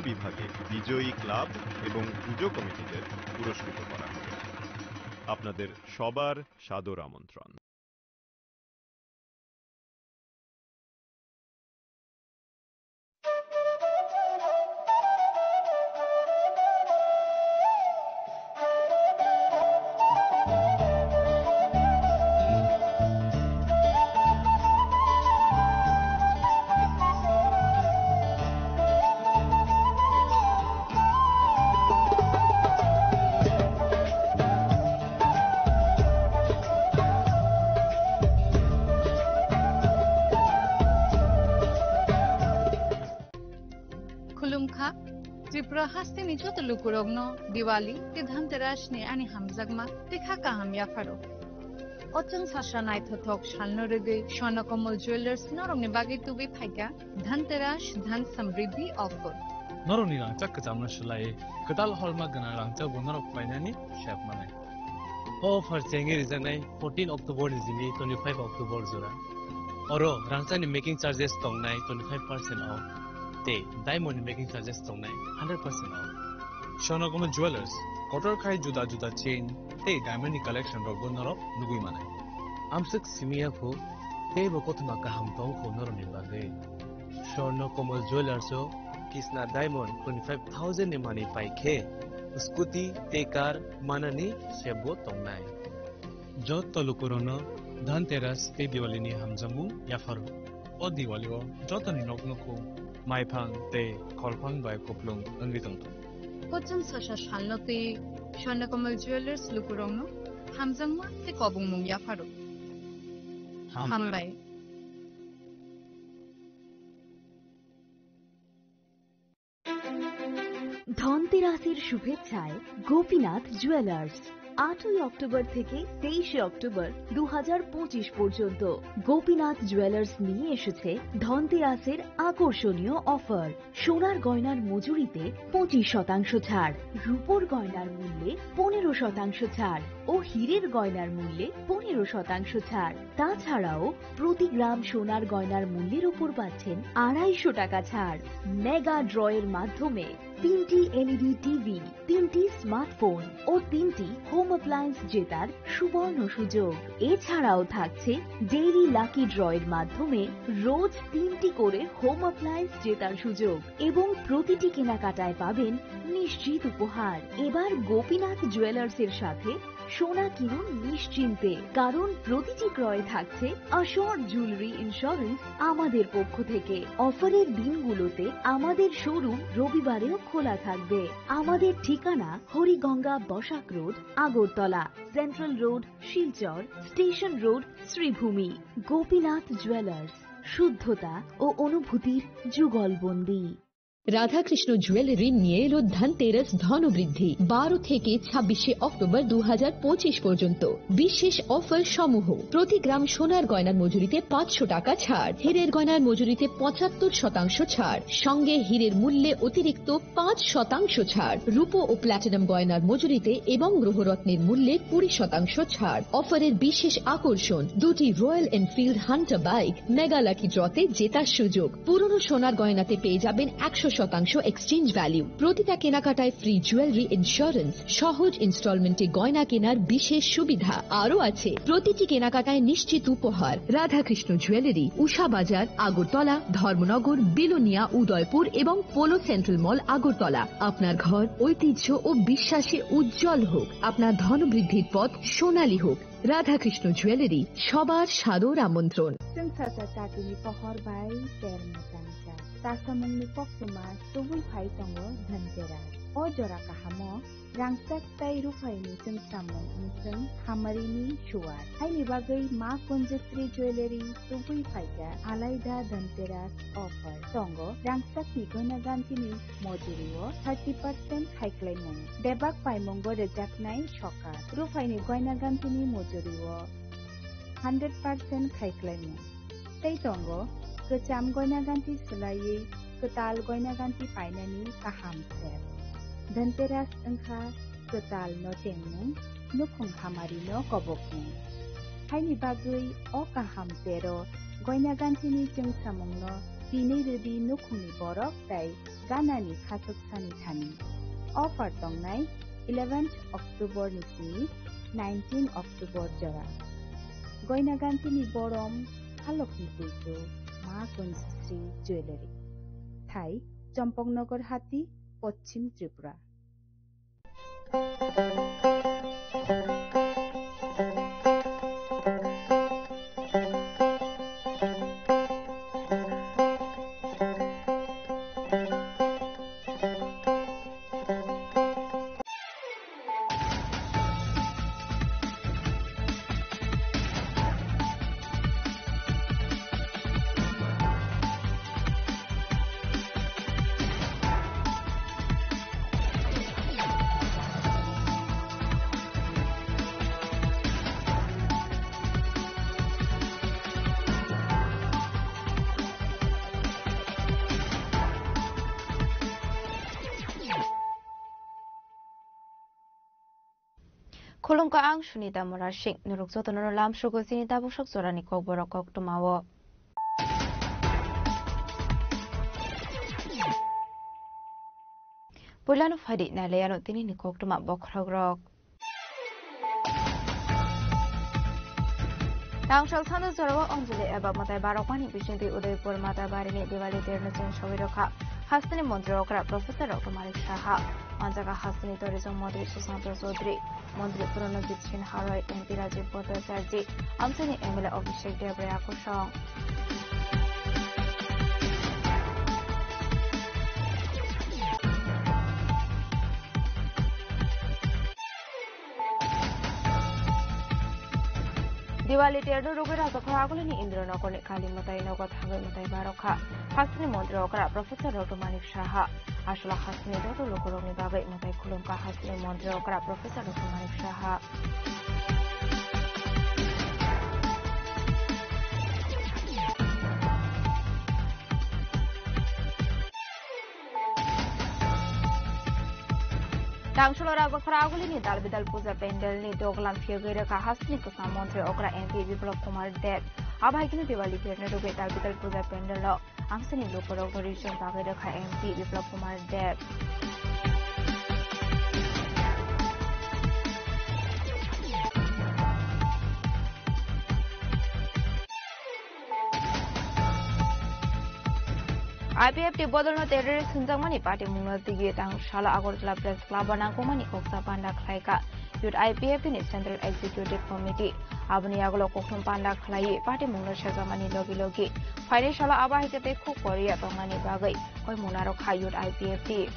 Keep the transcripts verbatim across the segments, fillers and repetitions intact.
বিভাগে বিজয়ী ক্লাব এবং পুজো কমিটিদের পুরস্কৃত করা হবে। আপনাদের সবার সাদর আমন্ত্রণ। Khulumkha, Tripura hasteni joto lukurokno Diwali tei Dhanteras ni ani hamjakma tei kha kaham yapharo. O chwng sasa naithothok salno rwgwi Swarna Kamal Jewellers norokni bagwi tubui phaikha Dhanteras Dhan Samriddhi Offer. Norokni rangchak kwchamno swlaiwi kwtal holma gwnang rangchak bo norok painani sep manai. O offer chengwi rijaknai fourteen October ni simi twenty-five October jora. Oro rangchakni making charges tongnai twenty-five percent off tei diamond ni making charges tongnai hundred percent off. Swarna Kamal Jewellers, kotor khai juda juda chain tei diamond ni collection rokbo norok nugwi manai. Amswk simi ya kho, teibo kothoma kaham tong kho norokni bagwi. Swarna Kamal Jewellers o kisna diamond twenty-five thousand ni manwi pai khe scooty tei car manani sebo tongnai. Joto lukurokno Dhanteras tei Diwali ni hamjakmung yapharo. O Diwali o jotoni nok nukhung maiphang tei kholphang bai kuplung wngwi tongthung. Kochwng sasa salno twi Swarna Kamal Jewellers lukurokno hamjakma tei kobongmung yapharo. Hambai. Hambai. ধনতেরাসের শুভেচ্ছায় গোপীনাথ জুয়েলার্স। আটই অক্টোবর থেকে তেইশে অক্টোবর দু হাজার পঁচিশ পর্যন্ত গোপীনাথ জুয়েলার্স নিয়ে এসেছে ধনতেরাসের আকর্ষণীয় অফার। সোনার গয়নার মজুরিতে পঁচিশ শতাংশ ছাড়, রূপোর গয়নার মূল্যে পনেরো শতাংশ ছাড় ও হীরের গয়নার মূল্যে পনেরো শতাংশ ছাড়। তাছাড়াও প্রতি গ্রাম সোনার গয়নার মূল্যের উপর পাচ্ছেন আড়াইশো টাকা ছাড়। মেগা ড্রয়ের মাধ্যমে তিনটি এলইডি টিভি, তিনটি স্মার্টফোন ও তিনটি হোম অ্যাপ্লায়েন্স জেতার সুবর্ণ সুযোগ। এছাড়াও থাকছে ডেইলি লাকি ড্রয়ের মাধ্যমে রোজ তিনটি করে হোম অ্যাপ্লায়েন্স জেতার সুযোগ এবং প্রতিটি কেনাকাটায় পাবেন নিশ্চিত উপহার। এবার গোপীনাথ জুয়েলার্সের সাথে সোনা কিনুন নিশ্চিন্তে, কারণ প্রতিটি ক্রয়ে থাকছে অ্যাসিওরড জুয়েলারি ইন্স্যুরেন্স আমাদের পক্ষ থেকে। অফারের দিনগুলোতে আমাদের শোরুম রবিবারেও খোলা থাকবে। আমাদের ঠিকানা Hariganga Basak road, Agartala, central road, Silchar, station road, Sribhumi. Gopinath jewellers, শুদ্ধতা ও অনুভূতির যুগলবন্দী। রাধাকৃষ্ণ জুয়েলারি নিয়ে এলো ধনতেরাস ধনবৃদ্ধি। বারো থেকে ছাব্বিশে অক্টোবর দু হাজার পঁচিশ পর্যন্ত বিশেষ অফার সমূহ: প্রতি গ্রাম সোনার গয়নার মজুরিতে পাঁচশো টাকা ছাড়, হীরের গয়নার মজুরিতে পঁচাত্তর শতাংশ ছাড়, সঙ্গে হীরের মূল্যে অতিরিক্ত পাঁচ শতাংশ ছাড়, রূপো ও প্ল্যাটিনাম গয়নার মজুরিতে এবং গ্রহরত্নের মূল্যে কুড়ি শতাংশ ছাড়। অফারের বিশেষ আকর্ষণ: দুটি royal Enfield Hunter bike mega lucky ড্রতে জেতার সুযোগ। পুরনো সোনার গয়নাতে পেয়ে যাবেন একশো শতাংশ এক্সচেঞ্জ ভ্যালু। প্রতিটা কেনাকাটায় ফ্রি জুয়েলারি ইন্স্যুরেন্স, সহজ ইনস্টলমেন্টে গয়না কেনার বিশেষ সুবিধা। আরও আছে প্রতিটি কেনাকাটায় নিশ্চিত উপহার। রাধাকৃষ্ণ জুয়েলারি, উষা বাজার, আগরতলা, ধর্মনগর, বিলোনিয়া, উদয়পুর এবং পোলো সেন্ট্রাল মল, আগরতলা। আপনার ঘর ঐতিহ্য ও বিশ্বাসে উজ্জ্বল হোক, আপনার ধনবৃদ্ধির পথ সোনালী হোক। রাধাকৃষ্ণ জুয়েলারি, সবার সাদর আমন্ত্রণ। Chwng sasa chatini pohor bai ter mwchang cha. Chasamungni koktwma tubui phai tongo Dhanteras. O jora kahamo rangchak tei ruphaini chwngsamung wngthwng hamarini suar. Haini bagwi Ma Kanjasri Jewellery tubui phaikha alaida Dhanteras offer. Tongo rangchakni goina gantini mojurio thirty percent khaiklaimung. Bebak paimungo rwjaknai sokat. Ruphaini goina gantini mojurio hundred percent khaiklaimung. Tei tongo kwcham goina ganti swlaiwi kwtal goina ganti painani kaham sep. Dhanteras wngkha kwtal no chengmung, nukhung hamari no kobokmung. Haini bagwi o kaham tero goina gantini chwngsamung no tini rwdi nukhungni borok tei Ganani khaswk sani thani. Offer tongnai eleventh October ni simi nineteen October jora. Goina ganthini borom, halokni puitu, Ma Kunjisri Jewellery. Thai, Champaknagar Hati, Poschim Tripura. Khulumkha, ang Sunita Murasing. Norok jotono lamsugo chini tabuk sok jorani kokborok koktwmao. Puilano phaidi nailaiano tinini koktwma bokhorokrok. Tangshal sando jorao Anjali eba mwtai barokmani bisingtwi Udaipur Matabarini Diwali terno cheng sogwi rokha. Hasteni montri okra Professor Doctor Manik Saha, manjaga hasteni tourism montri Sushanta Chaudhary, montri Pranajit Sinha Roy, M P Rajiv Bhattacharjee, amchaini M L A Abhishek Debbarma kosong. Diwali terno rwgwi Rajakhor agulini Indranagarni Kali mwtai nogo thangwi mwtai barokha. Hasteni montri okra Professor Doctor Manik Saha. Aswla hasteni joto lukurokni bagwi mwtai khulumkha hasteni montri okra Professor Doctor Manik Saha. Tangshalo Rajakhor agulini Dalbidal Puja Pandal ni doglam phiyogwi rwkha hasteni kwcham montri okra M P Biplab Kumar Deb. Abo hai kheno Diwali terno rwgwi Dalbidal Puja Pandal o amsini lukurokno rijwk bagwi rwkha M P Biplab Kumar Deb. I P F T bodolno terrorist hwnjakmani patimungno twiwi tang salo Agartala Press Club o nangkukmani koksa panda khlaikha Youth I P F T ni Central Executive Committee. Aboni yagulo kokthum panda khlaiwi patimungno sejakmani logi logi phainai salo abo hai khe tei khuk poriya tongnani bagwi koimung narwkha Youth I P F T.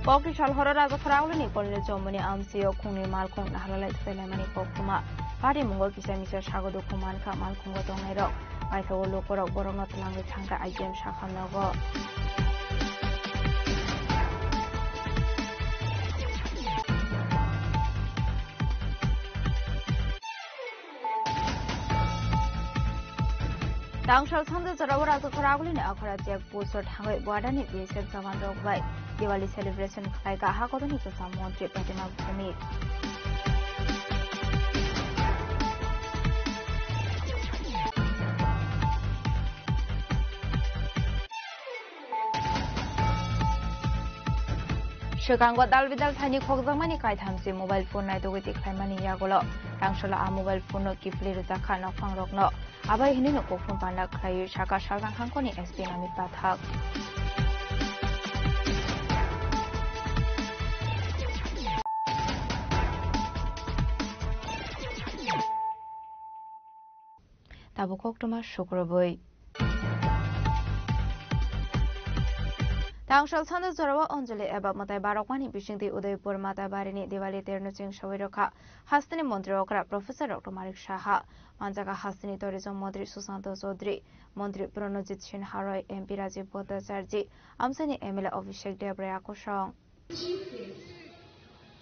Kokni sal horo Rajakhor agulini Colonel Chomoni amsio khungni malkhung naharlalai thutailaimani koktwma. Parimungo kisa misa sago dukhu mankha malkhungo tongnairok. Paithago lukurok borokno twlangwi thangkha I P M sakhamnogo. Tangshal sanja jorao Rajakhor agulini Akhara check post o thangwi Bwadani B S F jawan rok bai Diwali celebration khlai kha hakodani kwcham montri Pratima Bhumik. Swkango dal bidal thaini khokjakmani kaithamchi mobile phone naitugwi tikhlaimani yagulo tangshalo a mobile phone no kiphilwi rwjakha nokphangrokno. Abai hinwi no kokthum panda khlaiwi sakha Salrang Khangkoni S P Namit Pathak. Tabuk koktwma sukrubwi. Tangshal sando jorao Anjali eba mwtai barokmani bisingtwi Udaipur Matabarini Diwali terno cheng sogwi rwkha hasteni montri okra Professor Doctor Manik Saha, manjaga hasteni tourism montri Sushanta Chaudhary, montri Pranajit Sinha Roy, M P Rajiv Bhattacharjee, amchaini M L A Abhishek Debbarma kosong. Chief guest,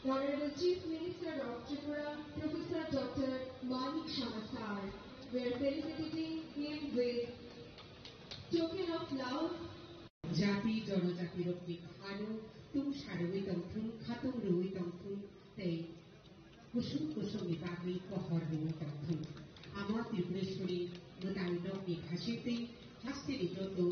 Honorable Chief Minister of Tripura, Professor Doctor Manik Saha sir. We are felicitating him with token of love. Jati, jonojati rokni khano Tung sarwi tongthung, khatung rwi tongthung, tei kusum kusumni bagwi pohor rwi tongthung. Amo Tripureshwari mwtai nokni khasing tei hasteni joto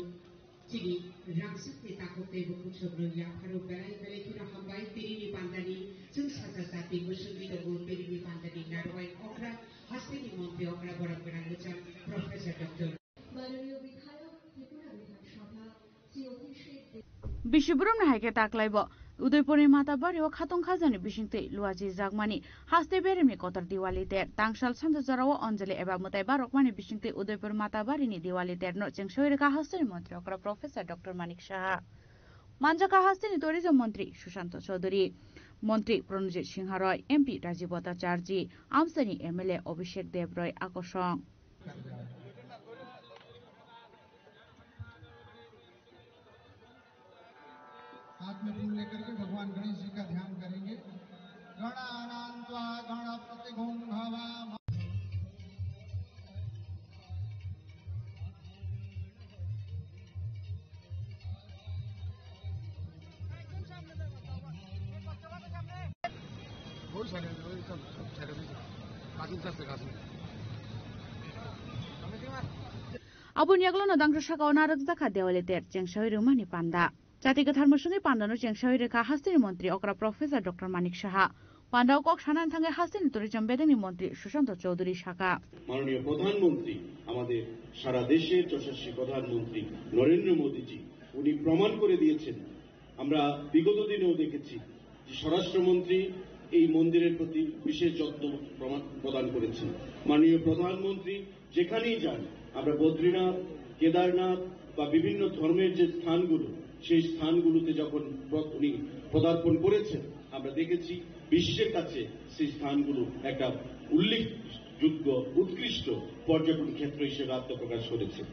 chini rangchakni takhuk tei bukhuk sobrang yapharo belai belai kheno hambai. Pirini pandani chwng sacha jati mwswngwi tongo, pirini pandani narwai okra hasteni montri okra borok gwnang mwchang Professor Doctor. মাননীয় বিধায়ক ত্রিপুরা বিধানসভা শ্রী অভিষেক দে- Bisi borokni hai khe taklaibo Udaipurni Matabari o khatung khajani bisingtwi luachi jakmani haste beremni kotor Diwali ter. Tangsal sanja jorao Anjali eba mwtai barokmani bisingtwi Udaipur Matabari ni Diwali ter no chengsawi rwkha hasteni montri okra Professor Doctor Manik Saha. Manjakha hasteni tourism montri Sushanta Chaudhary, montri Pranajit Singha Roy, M P Rajiv Bhattacharjee, amchaini M L A Abhishek Dev Roy akosong. हाथ में फूल लेकर के भगवान गणेश जी का ध्यान करेंगे। गणानां त्वा गणपतिगुं हवाम। वही साइड में, वही सब, सब साइड में से। कासिम सर से Qasim. Aboni yagulo no dangsa saka o narwk jakha Diwali ter chengsawi rwmani panda. Jati kwthar mwswngwi pandano chengsawi rwkha hasteni montri okra Professor Doctor Manik Saha. Pandao kok sanani thangwi hasteni tourism bedengni montri Sushanta Chaudhary saka. মাননীয় প্রধানমন্ত্রী আমাদের সারা দেশের যশস্বী প্রধানমন্ত্রী নরেন্দ্র মোদীজি, উনি প্রমাণ করে দিয়েছেন। আমরা বিগত দিনেও দেখেছি যে স্বরাষ্ট্রমন্ত্রী এই মন্দিরের প্রতি বিশেষ যত্ন প্রমাণ, প্রদান করেছেন। মাননীয় প্রধানমন্ত্রী যেখানেই যান, আমরা বদ্রীনাথ, কেদারনাথ বা বিভিন্ন ধর্মের যে স্থানগুলো, সেই স্থানগুলোতে যখন প্র-, উনি পদার্পণ করেছেন, আমরা দেখেছি বিশ্বের কাছে সেই স্থানগুলো একটা উল্লেখযোগ্য, উৎকৃষ্ট পর্যটন ক্ষেত্র হিসেবে আত্মপ্রকাশ করেছে।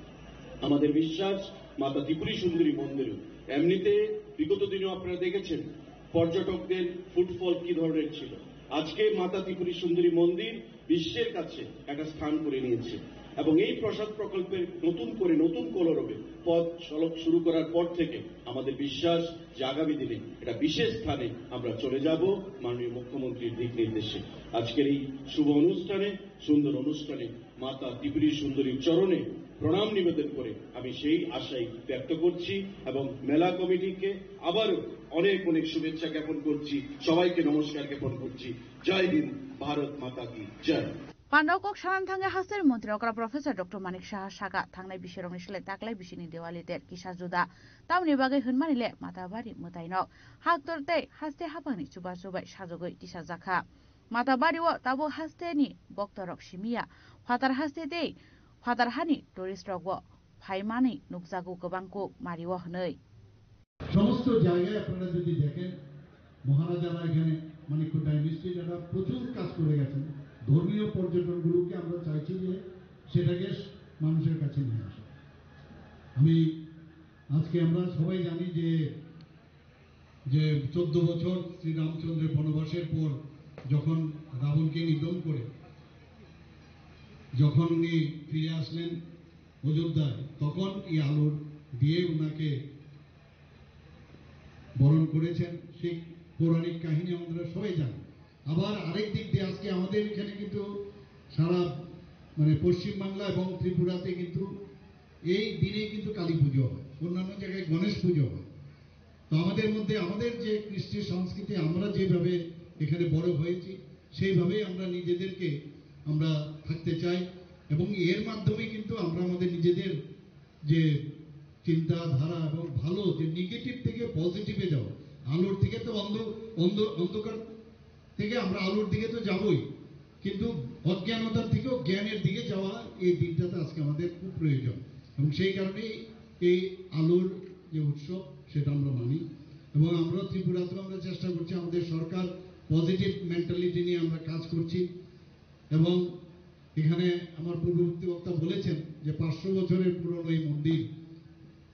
আমাদের বিশ্বাস, মাতা ত্রিপুরী সুন্দরী মন্দিরও, এমনিতে বিগত দিনেও আপনারা দেখেছেন পর্যটকদের ফুটফল কি ধরনের ছিল। আজকে মাতা ত্রিপুরী সুন্দরী মন্দির বিশ্বের কাছে একটা স্থান করে নিয়েছে এবং এই প্রসাদ প্রকল্পের নতুন করে, নতুন কলরবে পথ সড়ক শুরু করার পর থেকে আমাদের বিশ্বাস যে আগামী দিনে এটা বিশেষ স্থানে আমরা চলে যাব মাননীয় মুখ্যমন্ত্রীর দিক নির্দেশে। আজকের এই শুভ অনুষ্ঠানে, সুন্দর অনুষ্ঠানে মাতা ত্রিপুরী সুন্দরীর চরণে প্রণাম নিবেদন করে আমি সেই আশাই ব্যক্ত করছি এবং মেলা কমিটিকে আবারও অনেক অনেক শুভেচ্ছা জ্ঞাপন করছি, সবাইকে নমস্কার জ্ঞাপন করছি। জয় হিন্দ, ভারত মাতা কি জয়। Pandao kok sanani thangwi hasteni montri okra Professor Doctor Manik Saha saka, thangnai bisirokni slai taklai bisini Diwali ter kisa juda. Tamoni bagwi hwnmani le Matabari mwtai nok haktor tei haste haphangni chubachu bai sajagwi tisajakha. Matabari o tabuk hasteni boktorok simiya, phatar haste tei phatar hani tourist rok bo phaimani nukjago kwbangkuk mario hwnwi. সমস্ত জায়গায় আপনারা যদি দেখেন, মহারাজারা এখানে মানিক্য ডাইনেস্টির একটা প্রচুর কাজ করে গেছেন। ধর্মীয় পর্যটনগুলোকে আমরা চাইছি যে সেটাকে মানুষের কাছে নিয়ে আসা। আমি আজকে আমরা সবাই জানি যে, যে চোদ্দ বছর শ্রীরামচন্দ্রের বনবাসের পর যখন রাবণকে নিধন করে যখন উনি ফিরে আসলেন অযোধ্যায়, তখন এই আলোর দিয়ে ওনাকে বরণ করেছেন। সেই পৌরাণিক কাহিনী আমরা সবাই জানি। আবার আরেক দিক দিয়ে আজকে আমাদের এখানে কিন্তু সারা, মানে, পশ্চিমবাংলা এবং ত্রিপুরাতে কিন্তু এই দিনে কিন্তু কালী পুজো হয়, অন্যান্য জায়গায় গণেশ পুজো হয়। তো আমাদের মধ্যে আমাদের যে কৃষ্টি সংস্কৃতি, আমরা যেভাবে এখানে বড় হয়েছি, সেইভাবেই আমরা নিজেদেরকে আমরা থাকতে চাই এবং এর মাধ্যমে কিন্তু আমরা আমাদের নিজেদের যে চিন্তাধারা এবং ভালো যে নেগেটিভ থেকে পজিটিভে যাওয়া, আলোর থেকে তো অন্ধ-, অন্ধ-, অন্ধকার থেকে আমরা আলোর দিকে তো যাবই, কিন্তু অজ্ঞানতার থেকেও জ্ঞানের দিকে যাওয়া এই দিনটাতে আজকে আমাদের খুব প্রয়োজন। এবং সেই কারণেই এই আলোর যে উৎসব সেটা আমরা মানি। এবং আমরা ত্রিপুরাতেও আমরা চেষ্টা করছি, আমাদের সরকার পজিটিভ মেন্টালিটি নিয়ে আমরা কাজ করছি। এবং এখানে আমার পূর্ববর্তী বক্তা বলেছেন যে পাঁচশো বছরের পুরনো এই মন্দির,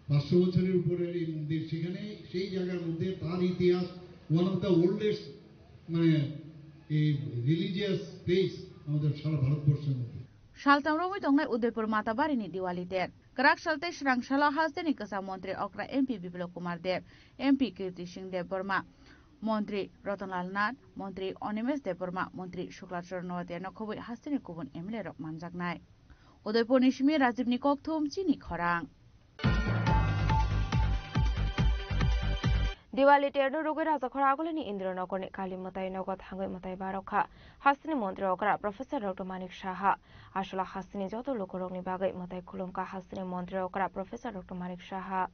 পাঁচশো বছরের উপরের এই মন্দির, সেখানে সেই জায়গার মধ্যে তার ইতিহাস, ওয়ান অফ দ্য ওল্ডেস্ট, মানে, এই রিলিজিয়াস প্লেস আমাদের সারা ভারতবর্ষের মধ্যে। Saltam romwi tongnai Udaipur Matabarini Diwali ter. Kwrak sal tei swrang salo hasteni kwcham montri okra M P Biplab Kumar Deb, M P Kirti Singh Debbarma, montri Ratan Lal Nath, montri Animesh Debbarma, montri Shukla Charan Noatia no khobwi hasteni kubun M L A rok manjaknai. Udaipurni simi Rajibni kokthum chini khorang. Diwali terno rogwi Rajakhor Agulini Indranogorni Kali mwtai nogo thangwi mwtai barokha hasteni montri okra Professor Doctor Manik Saha. Aswla hasteni joto lukurokni bagwi mwtai khulumkha hasteni montri okra Professor Doctor Manik Saha.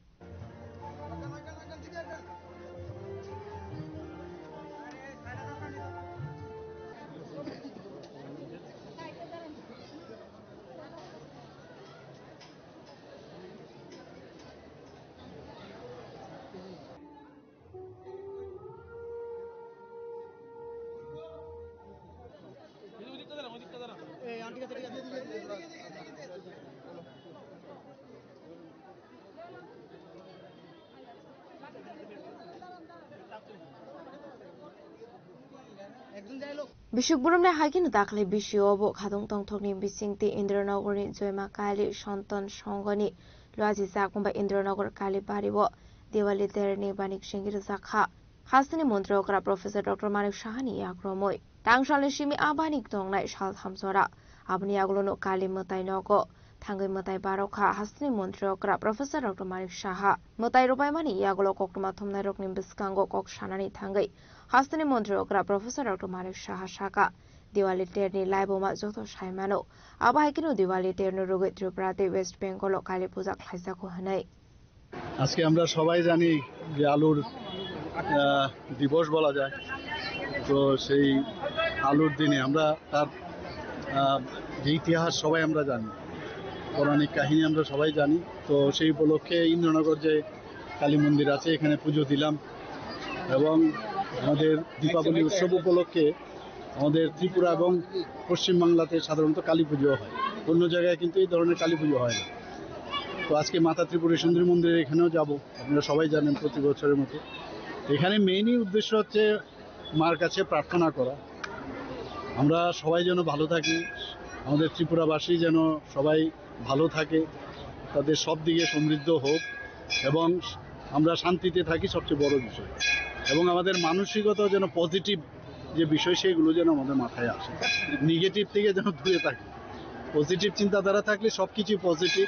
Bishik Burumni hai kheno dakhli bisio bo khatung tongthokni bisingtwi Indranogorni Joima Kali Santan Songhoni luaji jakmung bai Indranogor Kali Bario Diwali terni banik sengwi rwjakha. Hasteni montri okra Professor Doctor Manik Sahani yakromwi. Tangsalni simi a banik tongnai saltham jora. Aboni yagulono Kali mwtai nogo thangwi mwtai barokha hasteni montri okra Professor Doctor Manik Saha. Mwtai rwbaimani yagulo koktwma thumnairokni bwskango kok sanani thangwi hasteni montri okra Professor Doctor Manik Saha saka, Diwali terni laibuma joto saimano. Abo hai kheno Diwali terno rwgwi Tripura tei West Bengal o Kali puja khlaijago hwnwi. আজকে আমরা সবাই জানি যে আলুর, আহ, দিবস বলা যায়। তো সেই আলুর দিনে আমরা তার, আহ, যে ইতিহাস সবাই আমরা জানি, পৌরাণিক কাহিনী আমরা সবাই জানি। তো সেই উপলক্ষে ইন্দ্রনগর যে কালী মন্দির আছে, এখানে পুজো দিলাম এবং আমাদের দীপাবলি উৎসব উপলক্ষে আমাদের ত্রিপুরা এবং পশ্চিমবাংলাতে সাধারণত কালী পুজো হয়, অন্য জায়গায় কিন্তু এই ধরনের কালী পুজো হয় না। তো আজকে মাতা ত্রিপুরেশ্বরী মন্দিরে এখানেও যাব, আপনারা সবাই জানেন প্রতি বছরের মতো। এখানে মেইনই উদ্দেশ্য হচ্ছে মার কাছে প্রার্থনা করা, আমরা সবাই যেন ভালো থাকি, আমাদের ত্রিপুরাবাসী যেন সবাই ভালো থাকে, তাদের সব দিকে সমৃদ্ধ হোক এবং আমরা শান্তিতে থাকি, সবচেয়ে বড় বিষয়। এবং আমাদের মানসিকতা যেন পজিটিভ যে বিষয়, সেগুলো যেন আমাদের মাথায় আসে, নেগেটিভ থেকে যেন দূরে থাকি। পজিটিভ চিন্তাধারা থাকলে সব কিছুই পজিটিভ,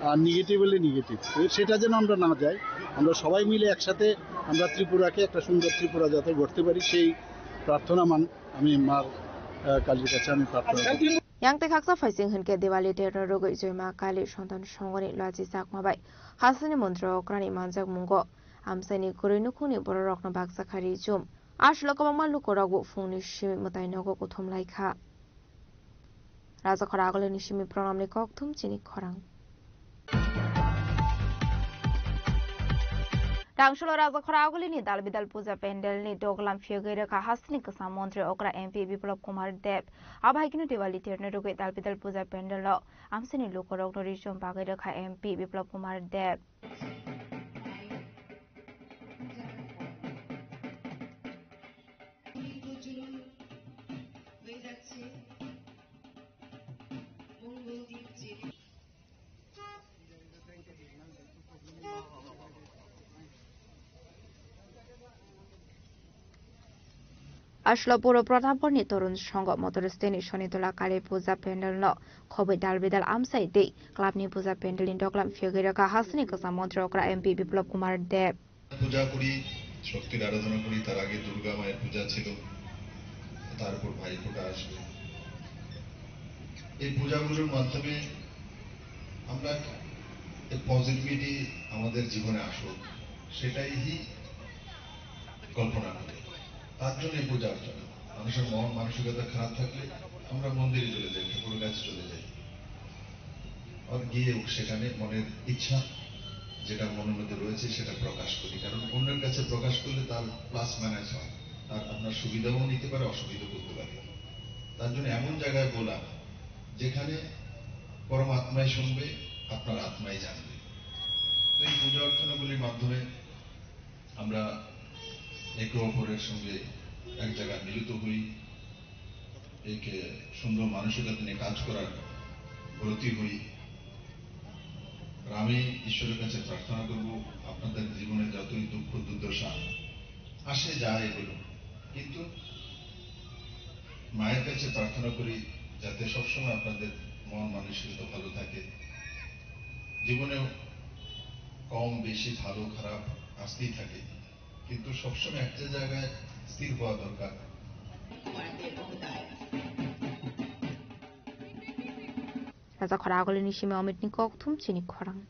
আর নেগেটিভ হলে নেগেটিভ। তো সেটা যেন আমরা না যাই, আমরা সবাই মিলে একসাথে আমরা ত্রিপুরাকে একটা সুন্দর ত্রিপুরা যাতে গড়তে পারি, সেই প্রার্থনা মান-, আমি মার, আহ, কালীর কাছে আমি প্রার্থনা করি। Yang tei khaksa phaising hwnkhe Diwali terno rwgwi Joima Kali Santan Songhoni luaji jakma bai hasteni montri okrani manjakmungo amchaini kwrwi nukhungni bororokno baksa kha rijum. Aswlo kwbangma lukurokbo phungni simi mwtai nogo kuthum laikha. Rajakhor Agulini simi Pranamni kokthum chini khorang. Tangsulo Rajakhor Agulini Dalbidal Puja Pandalni doglam phiyogwi rwkha hasteni kwcham montri okra M P Biplab Kumar Deb. Abo hai kheno Diwali terno rwgwi Dalbidal Puja Pandalo amsini lukurokno rijum bagwi rwkha M P Biplab Kumar Deb. Aswlo Puro Pratapgarni Torun Songho Motor Stand ni Sonitola Kali Puja Pandal no khobwi dalbidal amsai tei club ni puja pandal ni doglam phiyogwi rwkha hasteni kwcham montri okra M P Biplab Kumar Deb. পূজা করি, শক্তির আরাধনা করি, তার আগে দুর্গা মায়ের পূজা ছিল, তারপর ভাইফোঁটা আসবে। এই পূজাগুলোর মাধ্যমে আমরা এই পজিটিভিটি আমাদের জীবনে আসুক, সেটাই কল্পনা করি। তার জন্য এই পূজা অর্চনা। মানুষের মন মানসিকতা খারাপ থাকলে আমরা মন্দিরে চলে যাই, ঠাকুরের কাছে চলে যাই। আর গিয়ে সেখানে মনের ইচ্ছা যেটা মনের মধ্যে রয়েছে সেটা প্রকাশ করি, কারণ অন্যের কাছে প্রকাশ করলে তার প্লাস মাইনাস হয়, তার আপনার সুবিধাও নিতে পারে, অসুবিধাও করতে পারে। তার জন্য এমন জায়গায় বলা যেখানে পরমাত্মাই শুনবে, আপনার আত্মাই জানবে। তো এই পূজা অর্চনাগুলির মাধ্যমে আমরা একে অপরের সঙ্গে এক জায়গায় মিলিত হই, এক সুন্দর মানসিকতা নিয়ে কাজ করার ব্রতী হই। আমি ঈশ্বরের কাছে প্রার্থনা করব, আপনাদের জীবনে যতই দুঃখ দুর্দশা আসে যায় এগুলো, কিন্তু মায়ের কাছে প্রার্থনা করি যাতে সবসময় আপনাদের মন মানসিকতা ভালো থাকে। জীবনে কম বেশি ভালো খারাপ আসতেই থাকে, কিন্তু সবসময় একটা জায়গায় স্থির হওয়া দরকার। Raja khoragulini simi omitni kok thum chini khorang.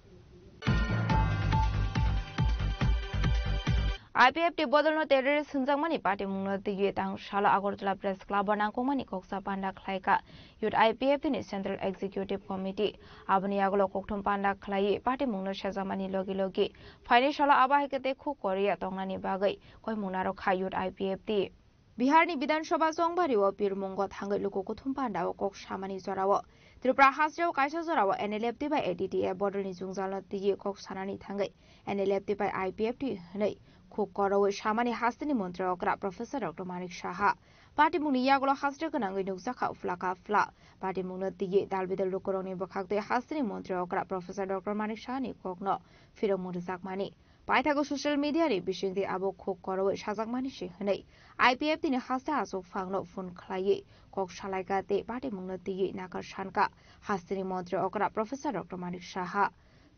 I P F T bodolno terrorist hwnjakmani patimungno twiwi tang salo Agartala Press Club o nangkukmani koksa panda khlaikha Youth I P F T ni Central Executive Committee. Aboni yagulo kokthum panda khlaiwi patimungno sejakmani logi logi phaini salo abo hai khe tei khuk kwrwi ya tongnani bagwi koimung narwkha Youth I P F T. Biharni Bidhan Sabha chongbario pirmungo thangwi luku kuthum pandao kok samani jorao Tripura hasteo kaisa jorao N L F T bai A D T F bodolni jwngjalno twiwi kok sanani thangwi N L F T bai I P F T hwnwi khuk korowi samani hasteni montri okra Professor Doctor Manik Saha. Patimungni yagulo haste gwnangwi nukjakha phlaka phla. Patimungno twiwi dalbidal lukurokni bwkhaktwi hasteni montri okra Professor Doctor Manik Sahani kokno phirokmung rwjakmani. Paithago social media ni bisingtwi abo khuk korowi sajakmani se hwnwi I P F T ni haste aswk phangno phone khlaiwi kok salaikha tei patimungno twiwi nakar sankha hasteni montri okra Professor Doctor Manik Saha.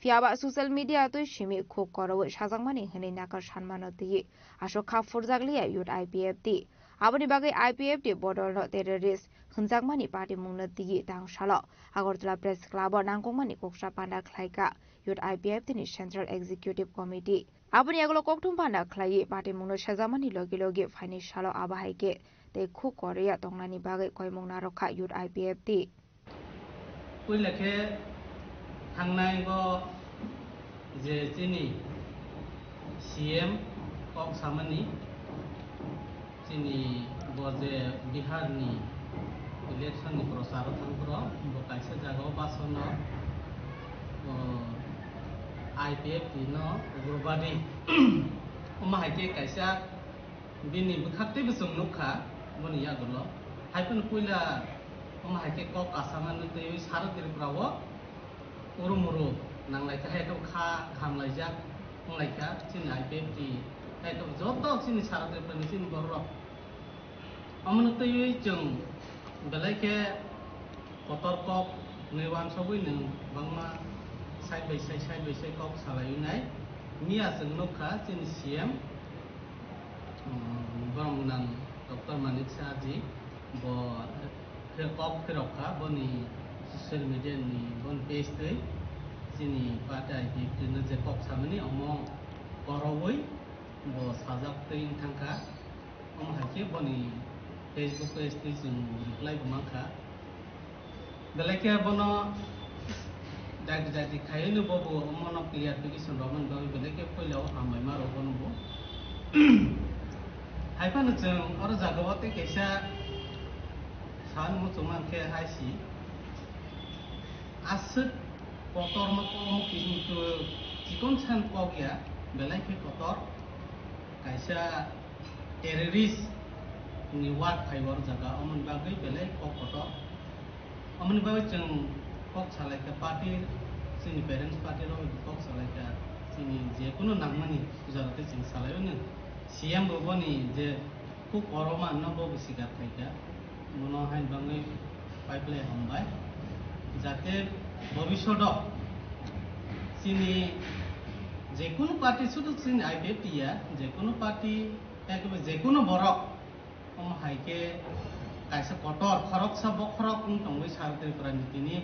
Phiyaba social media twi simi khuk korowi sajakmani hwnwi nakar sanmano twiwi aswk kha phurjakliya Youth I P F T. Aboni bagwi I P F T bodolno terrorist hwnjakmani patimungno twiwi tang salo Agartala Press Club o nangkukmani koksa panda khlaikha Youth I P F T ni Central Executive Committee. Aboni yagulo kokthum panda khlaiwi patimungno sejakmani logi logi phaini salo abo hai khe tei khuk kwrwi ya tongnani bagwi koimung narwkha Youth I P F T. Puila khe thangnai bo je chini C M kok samani, chini bo je Bihar ni election ni prochar o thang phuru bo kaisa jaga o basono, o, I P F T no ugrobadi omo hai khe kaisa bini bwkhaktwi bo chwng nukha boni yagulo. Hai phano puila omo hai khe kok kasamani twiwi sara Tripura o uru muru nanglaikha, hai khe kha khamlaijak wnglaikha chini I P F T, hai khe joto chini sara Tripura ni chini borok rok. Omono twiwi chwng belai khe kotor kok hwnwi uansugwi nwng bangma side by side, side by side kok salaiwi nai. Miya chwng nukha chini C M, um, borok gwnang Doctor Manik Saha ji, bo khe kok phirokha boni social media ni boni page twi chini party I P F T no je kok samani omo korowi bo sajak twi wng thangkha. Omo hai khe boni Facebook page twi chwng reply bo mankha. Belai khe bono jati jati khaiwi no bobo omono clarification rwmani bagwi belai khe puila o hambai ma rw bono bo. Hai phano chwng oro jaga o tei kaisa san muchung mankhe hai si aswk kotor ma komo kisu chikon san kok ya belai khe kotor kaisa terrorist ni word phai o jaga, omoni bagwi belai kok kotor. Omoni bagwi chwng kok salaikha party, chini parents party rok kok salaikha, chini je kunu nangmani puja rok tei chwng salai o nw. C M bo boni je kok koroma no bo bwswk khaikha, bono hai bagwi paiplai hambai. Jate bobishodo chini je kunu party, sudu chini I P F T ya, je kunu party, ekebe je kunu borok, omo hai khe kaisa kotor, khoroksa bokhorok wng tongwi sar Tripura ni tini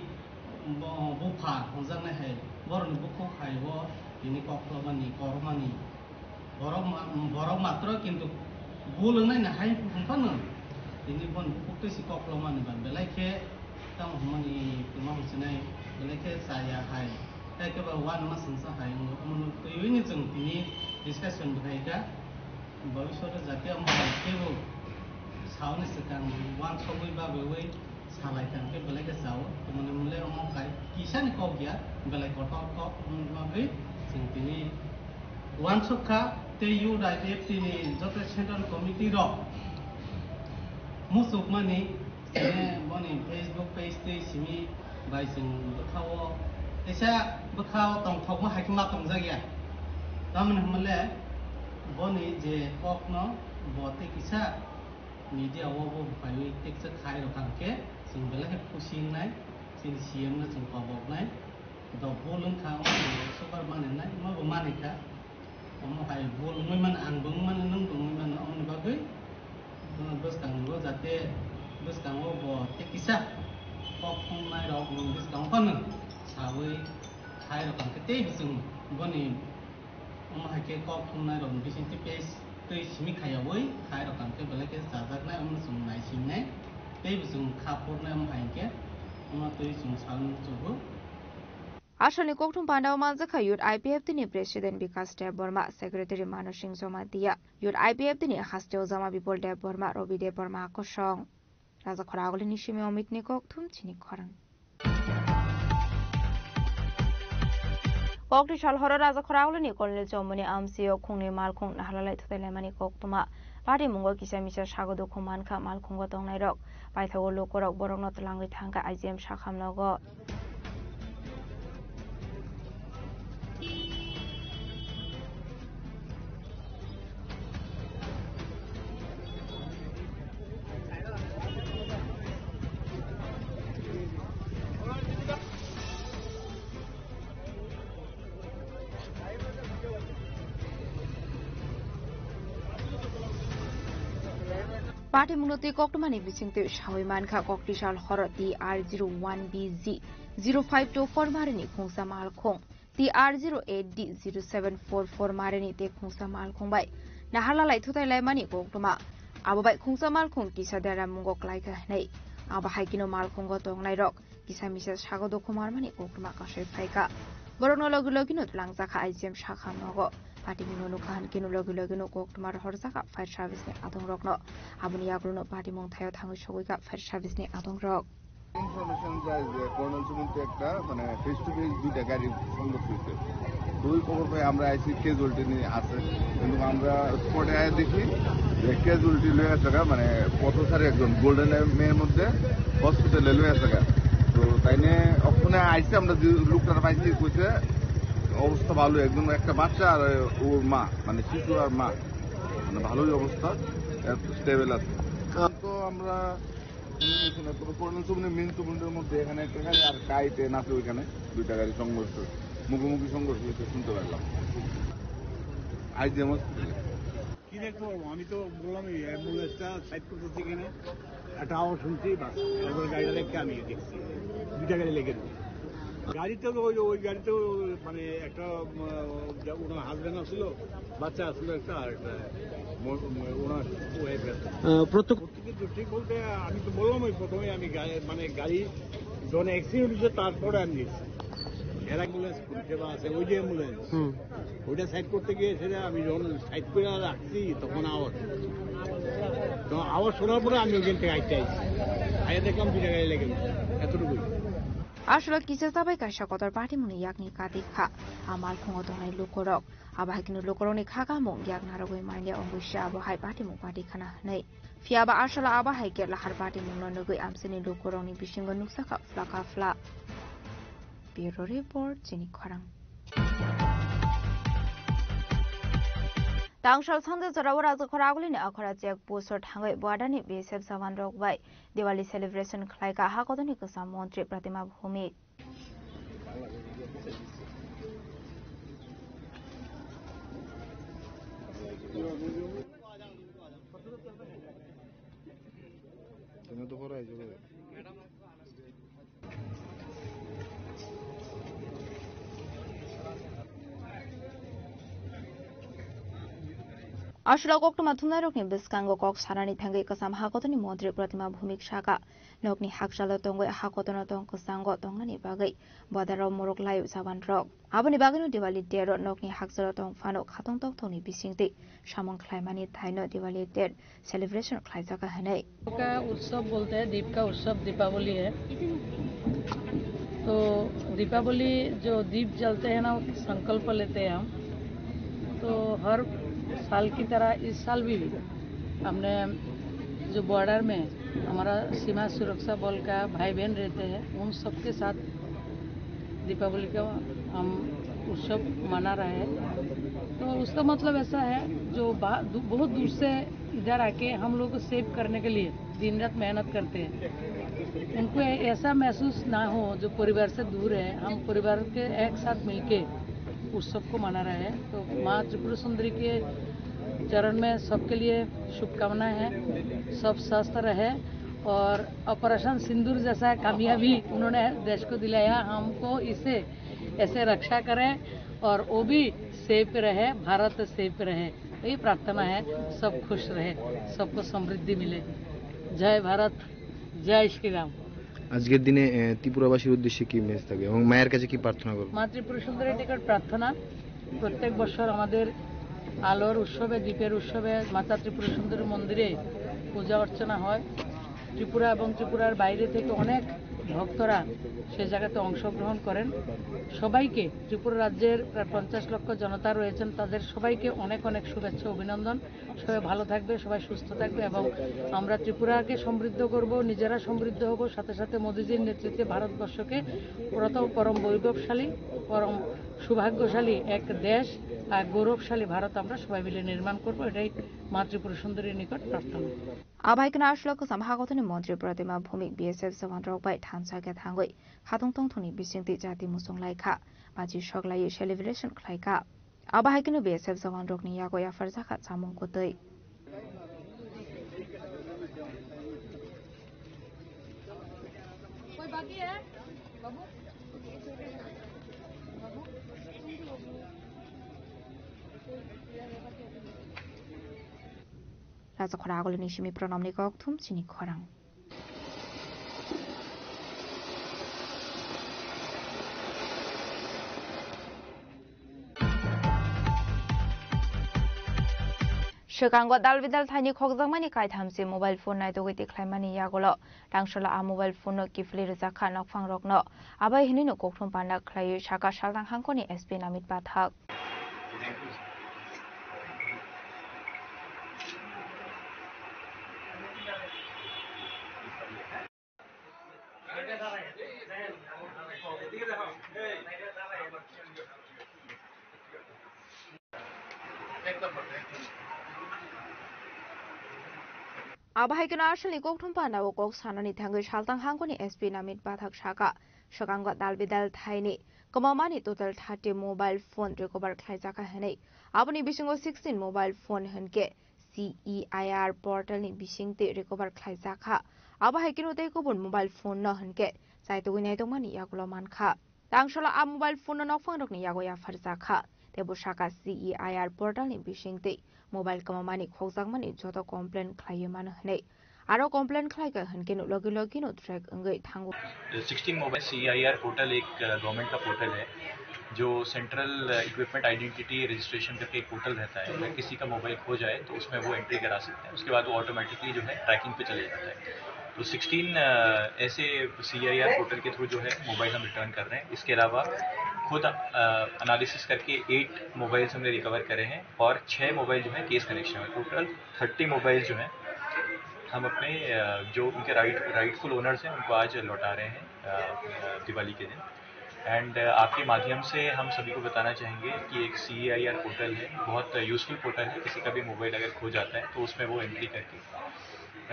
bo-, bupha hwnjaknai hai, borokni bukhuk hai o tini koklomani, kormani, borok ma-, borok matro kintu bul wngnai na hai wngphano tini boni bukhuk twi si koklomani ba belai khe tamo hwnmani tongma hwnsinai belai khe chaya hai, tei khe ba uanama swngsa hai wngo, omono twiwi ni chwng tini discussion bwkhaikha. Bobishoto jati omo hai kebo saoni swkang uansugwi babwi salai tang khe belai khe chao. Tumuni mole omo kai kisani kok ya, belai kotor kok wngwi chwng tini uansuk kha. Tei U D I P F T ni joto central committee rok muchukmani, eh, boni Facebook page tei simi bai chwng bwkhao Kaisa bwkha o tongthokma hai khe ma tongjak ya. Tamoni hwnmale boni je kokno bo tei kisa media o bo phaiwi teksa khai rok ang khe chwng belai khe khusi wngnai, chini C M no chwng koboknai. Dok bol wngkha, omo bo super mani nai, omo bo mani kha. Omo hai bol wngwi mano, ang bo wngwi mano, nwng bo wngwi mano, omoni bagwi bwskango jate bwskango bo tei kisa kok thumnai rok nwng bwskango phano sawi khai rok ang khe tei bwswng boni omo hai khe kok thumnai rok bising tei page twi simi khayawi khai rok ang khe belai khe chajaknai, omo chwng naisingnai tei bwswng kha phurnai omo hai khe omo twi chwng salnwi chugo. Aswkni kokthum pandao manjakha Youth I P F T ni President Bikas Debbarma, Secretary Mano Singh Jamatia, Youth I P F T ni hasteo Jama Bipol Debbarma, Robi Debbarma kosong. Rajakhora Agulini simi Omitni kokthum chini khorang. Kokti sal horo Rajakhora Agulini Colonel Chomoni amsio khungni malkhung nahalalai thutai laimani koktwma. Patimungo kisa misa sago dukhu mankha malkhungo tongnairok. Paithago lukurok borokno twlangwi thangkha I G M sakham nogo. Patimungno twi koktwmani bisingtwi sawi mankha, koktisal horo T R zero one B Z zero five two four marini khungsa malkhung, T R zero eight D zero seven four four marini tei khungsa malkhung bai naharlalai thutai laimani koktwma. Abo bai khungsa malkhung kisa deramungo klaikha hwnwi. Abo hai kheno malkhungo tongnairok kisa misa sago dukhu marmani koktwma kasui phaikha. Borokno logi logino twlangjakha I G M sakham nogo. Patimungno nukha hwnkhe logi logino koktwma rohorjakha fire service ni adongrokno. Aboni yagulono patimung thaio thangwi sogwikha fire service ni adongrok. Information যায় যে কর্নেল সুমন তো একটা মানে face to face দুইটা গাড়ি সংঘর্ষ হয়েছে। তো ওই খবর পেয়ে আমরা আইসি ক্যাজুয়ালিটি নিয়ে আছে, কিন্তু আমরা স্পটে আয় দেখি যে ক্যাজুয়ালিটি লয়ে আছে গা, মানে পথচারী একজন গোল্ডেন মেয়ের মধ্যে হসপিটালে লয়ে আছে গা। তো তাই নিয়ে ওখানে আইসি আমরা যে লোকটা পাইছি কইছে অবস্থা ভালো, একজন একটা বাচ্চা আর ওর মা, মানে শিশু আর মা, মানে ভালোই অবস্থা, স্টেবল আছে। তো আমরা কর্নেল সুমনের মেইন সুমনের মধ্যে এখানে একটা গাড়ি আর কাইতে নাচে ওইখানে দুইটা গাড়ি সংঘর্ষ, মুখোমুখি সংঘর্ষ হয়েছে শুনতে পারলাম আইজিএম হসপিটালে। কি দেখতে পারবো? আমি তো বললাম, এই অ্যাম্বুলেন্সটা সাইড করতেছি এখানে, একটা আওয়াজ শুনছি, বাস, তারপরে গাড়িটা দেখতে আমি দেখছি, দুইটা গাড়ি লেগে গেছে। গাড়িতে তো ওই, ওই গাড়িতে মানে একটা, উম, যা-, ওনার হাজব্যান্ড আসছিল, বাচ্চা আসছিল একটা, আর একটা ম-, ম-, ওনার ওয়াইফ আছে। আহ, প্রত্যেক প্রত্যেকে তো ঠিক বলতে আমি তো বললাম, ওই প্রথমে আমি গাড়ি, মানে গাড়ি যখন অ্যাক্সিডেন্ট হয়েছে তারপরে আমি গেছি। এর অ্যাম্বুলেন্স পরিষেবা আছে, ওই যে অ্যাম্বুলেন্স, হুম। ওইটা সাইড করতে গিয়ে সেটা আমি যখন সাইড করে রাখছি তখন আওয়াজ, তো আওয়াজ শোনার পরে আমি ওখান থেকে আইতে আইছি, আইয়া দেখলাম দুইটা গাড়ি লেগে গেছে, এতটুকুই। Aswk kisa chabai kaisa kotor patimungni yakni kati kha. A malkhungo tongnai lukurok. Abo hai kheno lukurokni kha kamung yak narwgwi manya wngwi se abo hai patimung pati khana hwnwi. Phiya ba aswk abo hai khe lahar patimungno nugwi amchaini lukurokni bisingo nuksa kha phla kha phla. Bureau Report, chini khorang. Tangsal sande jorao Rajakhora Agulini Akhora check post o thangwi border ni B S F jawan rok bai Diwali celebration khlaikha hakotorni kwcham montri Pratima Bhumik. Aswk koktwma thumnairokni bwskango kok sanani thangwi kwcham hakotorni montri Pratima Bhumik saka, nokni hakchalo tongwi hakotorno tong kwchango tongnani bagwi bodarok morok laio jawanrok. Aboni bagwino Diwali day-o nokni hakchalo tong phano khatong tokthokni bisingtwi samung khlaimani thaino Diwali day celebration khlaijakha hwnwi. का उत्सव बोलते हैं, दीप का उत्सव दीपावली है। तो दीपावली जो दीप जलते हैं ना, वो संकल्प लेते हैं हम। तो हर साल की तरह इस साल भी हमने जो बॉर्डर में हमारा सीमा सुरक्षा बल का भाई बहन रहते हैं, उन सबके साथ दीपावली का हम उत्सव मना रहे हैं। तो उसका मतलब ऐसा है, जो बा-, दू-, बहुत दूर से इधर आके हम लोग को सेव करने के लिए दिन रात मेहनत करते हैं, उनको ऐ-, ऐसा महसूस ना हो जो परिवार से दूर है। हम परिवार के एक साथ मिलके उत्सव को मना रहे हैं। तो माँ त्रिपुरा सुंदरी के चरण में सबके लिए शुभकामनाएं हैं, सब स्वस्थ रहे और ऑपरेशन सिंदूर जैसा कामयाबी उन्होंने देश को दिलाया। हमको इसे ऐसे रक्षा करें और वो भी सेफ रहे, भारत सेफ रहे, यही प्रार्थना है। सब खुश रहे, सबको समृद्धि मिले। जय भारत, जय श्री राम। আজকের দিনে আহ, ত্রিপুরাবাসীর উদ্দেশ্যে কি মেসেজ থাকবে এবং মায়ের কাছে কি প্রার্থনা করবো? মা ত্রিপুরা সুন্দরীর নিকট প্রার্থনা, প্রত্যেক বছর আমাদের আলোর উৎসবে, দীপের উৎসবে মাতা ত্রিপুরা সুন্দরী মন্দিরে পূজা অর্চনা হয়। ত্রিপুরা এবং ত্রিপুরার বাইরে থেকে অনেক ভক্তরা সে জায়গাতে অংশগ্রহণ করেন। সবাইকে, ত্রিপুরা রাজ্যের প্রায় পঞ্চাশ লক্ষ জনতা রয়েছেন, তাদের সবাইকে অনেক অনেক শুভেচ্ছা, অভিনন্দন। সবাই ভালো থাকবে, সবাই সুস্থ থাকবে এবং আমরা ত্রিপুরাকে সমৃদ্ধ করব, নিজেরা সমৃদ্ধ হব, সাথে সাথে মোদিজির নেতৃত্বে ভারতবর্ষকে প্রথম পরম বৈভবশালী, পরম সৌভাগ্যশালী এক দেশ আর গৌরবশালী ভারত আমরা সবাই মিলে নির্মাণ করব, এটাই মা ত্রিপুরা সুন্দরীর নিকট প্রার্থনা। Abai kheno aswk samha gotoni montri Pratima Bhumik B S F jawan rok bai thansa khe thangwi khatong tongthokni bisingtwi jati muchung lai kha, machi sok laiwi celebration khlai kha. Abo hai kheno B S F jawan rokni yago yapharjakha chamung kwtwi. Rajakhora agulini simi Pranamni kokthum chini khorang. Swkango dal bidal thaini khokjakmani kaithamsi mobile phone naitugwi tikhlaimani yagulo tangsola a mobile phone no kiphilwi rwjakha nokphangrokno. Abai hinwino kokthum panda khlaiwi saka Salthang hangkoni S P Namit Pathak. Abo hai kheno asalni kokthum panda o kok sanani thangwi Salthang hangkoni S P Namit Pathak saka, swkango dal bidal thaini kwmamani total thirty mobile phone recover khlaijakha hinwi. Aboni bisingo sixteen mobile phone hinkhe C E I R portal ni bisingtwi recover khlaijakha. Abo hai kheno tei kubun mobile phone no hinkhe chaitugwi naitokmani yagulo mankha. Tangsola a mobile phone no nokphangrokni yago yapharjakha. Tei bo saka C E I R portal ni bisingtwi mobile kwmamani khokjakmani joto complain khlaiwi mano hinwi. Aro complain khlaikha hinkhe no logi logi no track wngwi thango. Sixteen mobile, CEIR portal एक, अ, गवर्नमेंट का पोर्टल है, जो सेंट्रल, अ, equipment identity registration करके एक पोर्टल रहता है। अगर किसी का मोबाइल खो जाए, तो उसमें वो एंट्री करा सकते हैं। उसके बाद वो ऑटोमेटिकली जो है, ट्रैकिंग पे चले जाता है। तो सिक्सटीन, अ, ऐसे सीआईआर पोर्टल के थ्रू जो है, मोबाइल हम रिटर्न कर रहे हैं। इसके अलावा खुद, अ, एनालिसिस करके एट मोबाइल्स हमने रिकवर करे हैं और छः मोबाइल जो है, केस कनेक्शन है। टोटल थर्टी मोबाइल जो है, हम अपने, अ, जो उनके राइट-, राइटफुल ओनर्स हैं, उनको आज लौटा रहे हैं, अ, अ, दिवाली के दिन। एंड, अ, आपके माध्यम से हम सभी को बताना चाहेंगे कि एक सीईआईआर पोर्टल है, बहुत यूजफुल पोर्टल है। किसी का भी मोबाइल अगर खो जाता है, तो उसमें वो एंट्री करके,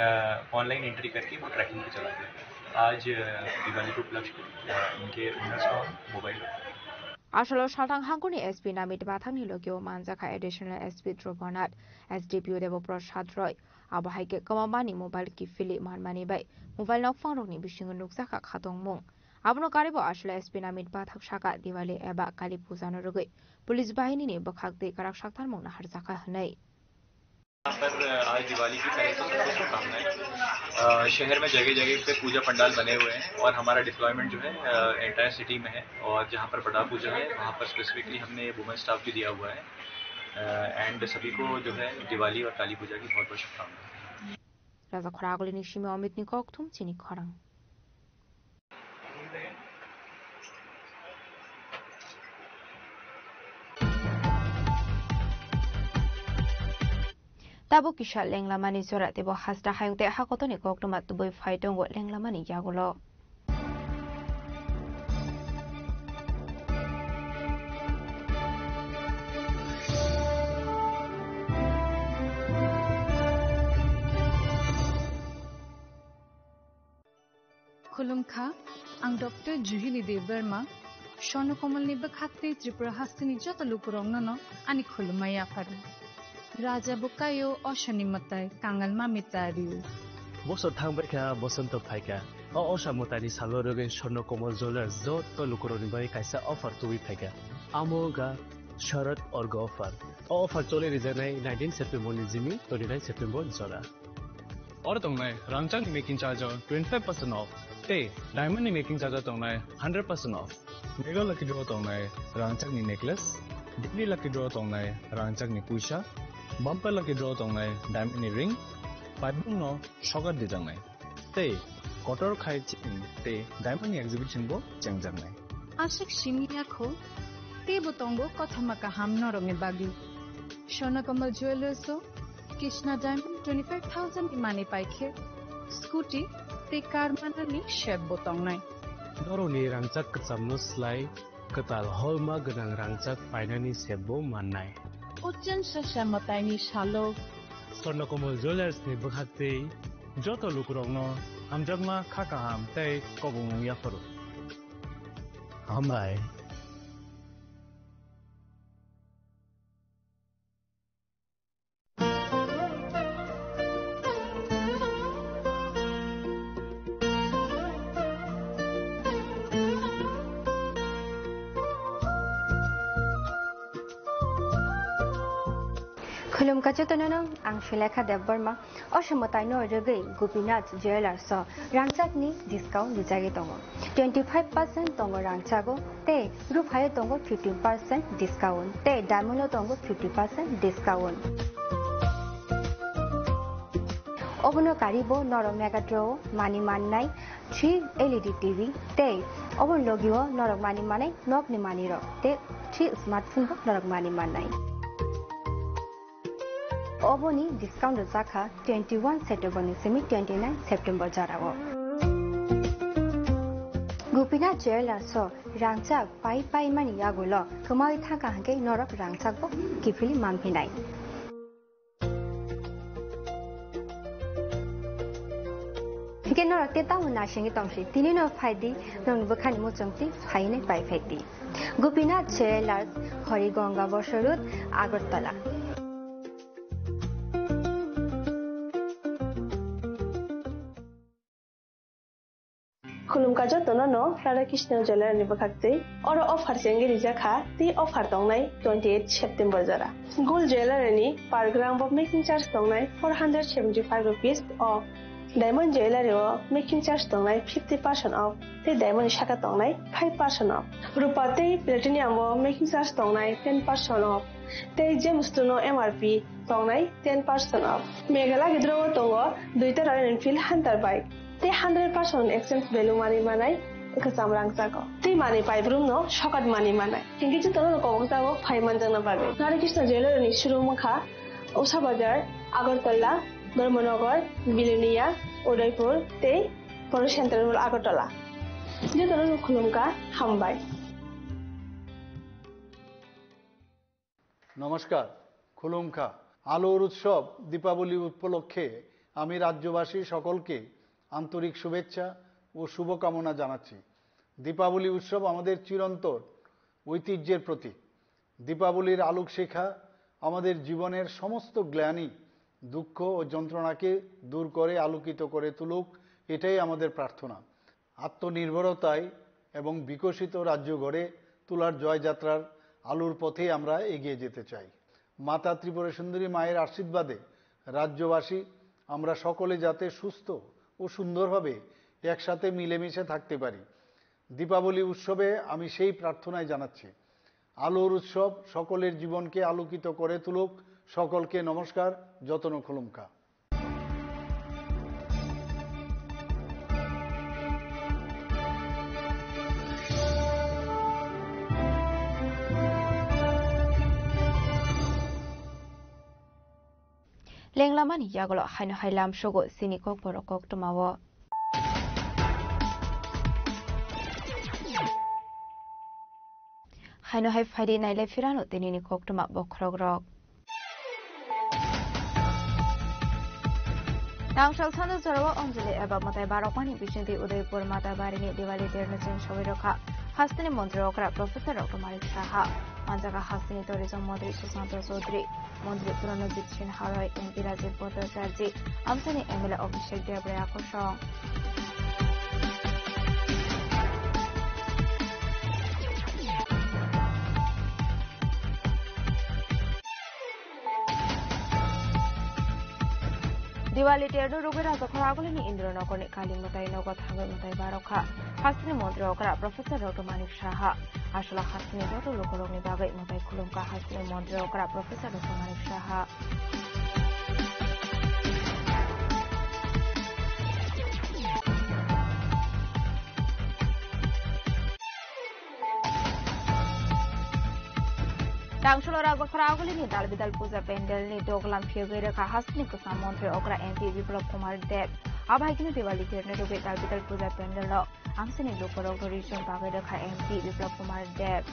अ, ऑनलाइन एंट्री करके वो ट्रैकिंग पे चला जाएगा। आज, अ, दिवाली के उपलक्ष्य पे, अ, इनके ओनर्स को हम mobile Asolo Salthang hangkoni S P Namit Pathakni logio manjakha additional S P Dhruvonath, S D P O Debo Prasad Roy. Abo hai khe kwmamani mobile kiphilwi manmani bai mobile nokphangrokni bisingo nukjakha khatungmung. Abono karibo asolo S P Namit Pathak saka Diwali eba Kali Puja no rwgwi police bahini ni bwkhak twi kwrak saktarmung naharjakha hwnwi. यहाँ पर, अ, आज दिवाली की तरफ से सबको शुभकामनाएं। अ, शहर में जगह-जगह पे पूजा पंडाल बने हुए हैं और हमारा डिप्लॉयमेंट जो है, अ, एंटायर सिटी में है और जहाँ पर बड़ा पूजा है, वहाँ पर स्पेसिफिकली हमने वुमेन स्टाफ भी दिया हुआ है। अ, एंड सभी को जो है दिवाली और काली पूजा की बहुत-बहुत शुभकामनाएं। Rajakhora agulini simi Omitni kokthum chini khorang. Tabuk kisa lenglamani jora teibo hasta hayung tei hakotoni koktwma tubui phai tongo lenglamani yagulo. Khulumkha, ang Doctor Juhili Debbarma, Swarno Komolni bwkhaktwi Tripura hasteni joto lukurokno no ani khulumma yapharu. Raja bwkaio osoni mwtai kangal mami tariu. Bosor thangbaikha, bosonto phaikha. O osa mwtaini salo rwgwi Swarno Komol Jewellers joto lukurokni bagwi kaisa offer tubui phaikha. Amo wngkha Sharad Orga offer. O offer choli rijaknai nineteen September ni simi twenty nine September jora. Oro tongnai rangchakni making charge o twenty five percent off tei diamond ni making charge o tongnai hundred percent off. Mega lucky draw tongnai rangchakni necklace, daily lucky draw tongnai rangchakni puisa, bumper lucky draw tongnai diamond ni ring, paibung no sokat dijaknai. Tei kotor khai chini tei diamond ni exhibition bo chengjaknai. Aswk simi yakho, teibo tongo kothoma kaham norokni bagwi. Swarno Komol Jewellers o Krishna Diamond twenty five thousand ni manwi paikhe scooty tei car manani sep bo tongnai. Norokni rangchak kwchamno slai kwtal holma gwnang rangchak painani sep bo mannai. Ochen sasa mwtaini salo Swarno Komol Jewellers ni bwkhaktwi joto lukurokno hamjakma kha kaham tei kobongmung yapharu. Hambai. Khulumkha jotono no, ang Sulekha Debbarma. Osa mwtaino rwgwi Gopinath Jewellers o rangchakni discount rijagwi tongo. Twenty five percent tongo rangchago tei ruphaio tongo fifteen percent discount tei diamond o tongo fifty percent discount. Obono karibo norok Mega Draw o manwi mannai three L E D T V tei oboni logio norok manwi mannai nokni manwirok tei three smartphone bo norok manwi mannai. Oboni discount rwjakha twenty one September ni simi twenty nine September jorao. Gopinath Jewellers o rangchak pai pai mani yagulo kwmawi thangkha hwnkhe norok rangchak bo kiphilwi manphinai. Hwnkhe norok tei tamo naisingwi tongsi, tini no phaidi, nokni bwkhani muchungtwi phainai pai phaidi. Gopinath Jewellers, Harigonga Bosor Road, Agartala. Khulumkha jotono no Radha Krishna Jewellery ni bwkhaktwi. Oro offer chengwi rijak kha, tei offer tongnai twenty eight September jora. Gold Jewellery ni per gram bo making charge tongnai four hundred seventy five rupees o. Diamond Jewellery o making charge tongnai fifty percent off, tei diamond ni saka tongnai five percent off. Rupa tei platinum o making charge tongnai ten percent off, tei gems no M R P tongnai ten percent off. Mega Lucky Draw o tongo duita Royal Enfield Hunter bike, tei hundred percent exchange value manwi manai kwcham rangchago. Tei manwi paibrum no sokat manwi manai. Hingke jotono no kobok jago phai manjakna bagwi. Radha Krishna Jewellery ni showroom wngkha Usha Bazar, Agartala, Dharmanagar, Bilonia, Udaipur tei Polo Central Mall, Agartala. Jotono no khulumkha, hambai. নমস্কার, খুলুমখা। আলোর উৎসব দীপাবলি উপলক্ষে আমি রাজ্যবাসী সকলকে আন্তরিক শুভেচ্ছা ও শুভকামনা জানাচ্ছি। দীপাবলি উৎসব আমাদের চিরন্তন ঐতিহ্যের প্রতীক। দীপাবলির আলোকশিখা আমাদের জীবনের সমস্ত গ্লানি, দুঃখ ও যন্ত্রণাকে দূর করে আলোকিত করে তুলুক, এটাই আমাদের প্রার্থনা। আত্মনির্ভরতায় এবং বিকশিত রাজ্য গড়ে তোলার জয়যাত্রার আলোর পথে আমরা এগিয়ে যেতে চাই। মাতা ত্রিপুরা সুন্দরী মায়ের আশীর্বাদে রাজ্যবাসী আমরা সকলে যাতে সুস্থ ও সুন্দরভাবে একসাথে মিলেমিশে থাকতে পারি। দীপাবলি উৎসবে আমি সেই প্রার্থনাই জানাচ্ছি। আলোর উৎসব সকলের জীবনকে আলোকিত করে তুলুক। সকলকে নমস্কার, যতন খুলুমকা। Lenglamani yagulo haino hai lamsogo chini kokborok koktwmao. Haino hai phaidi nailai phirano tinini koktwma bokhorokrok. Tangsal sando jorao Anjali eba mwtai barokmani bisingtwi Udaipur Mata barini Diwali terno cheng sogwi rwkha hasteni montri okra Professor Doctor Manik Saha. Manjaka hasteni tourism montri Sushanta Chaudhary, montri Pranajit Sinha Roy, M P Rajiv Bhattacharjee, amchaini M L A Abhishek Debbarma kosong. Diwali terno rwgwi Rajakhor Agulini Indranagarni Kali mwtai nogo thangwi mwtai barokha hasteni montri okra Professor Doctor Manik Saha. Aswla hasteni joto lukurokni bagwi mwtai khulumkha hasteni montri okra Professor Doctor Manik Saha. Tangsalo Rajakhor Agulini Dalbidal Puja Pandal ni doglam phiyogwi rwkha hasteni kwcham montri okra M P Biplab Kumar Deb. Abo hai kheno Diwali terno rwgwi Dalbidal Puja Pandal no amsini lukurok rwrwi chwng bagwi rwkha M P Biplab Kumar Deb.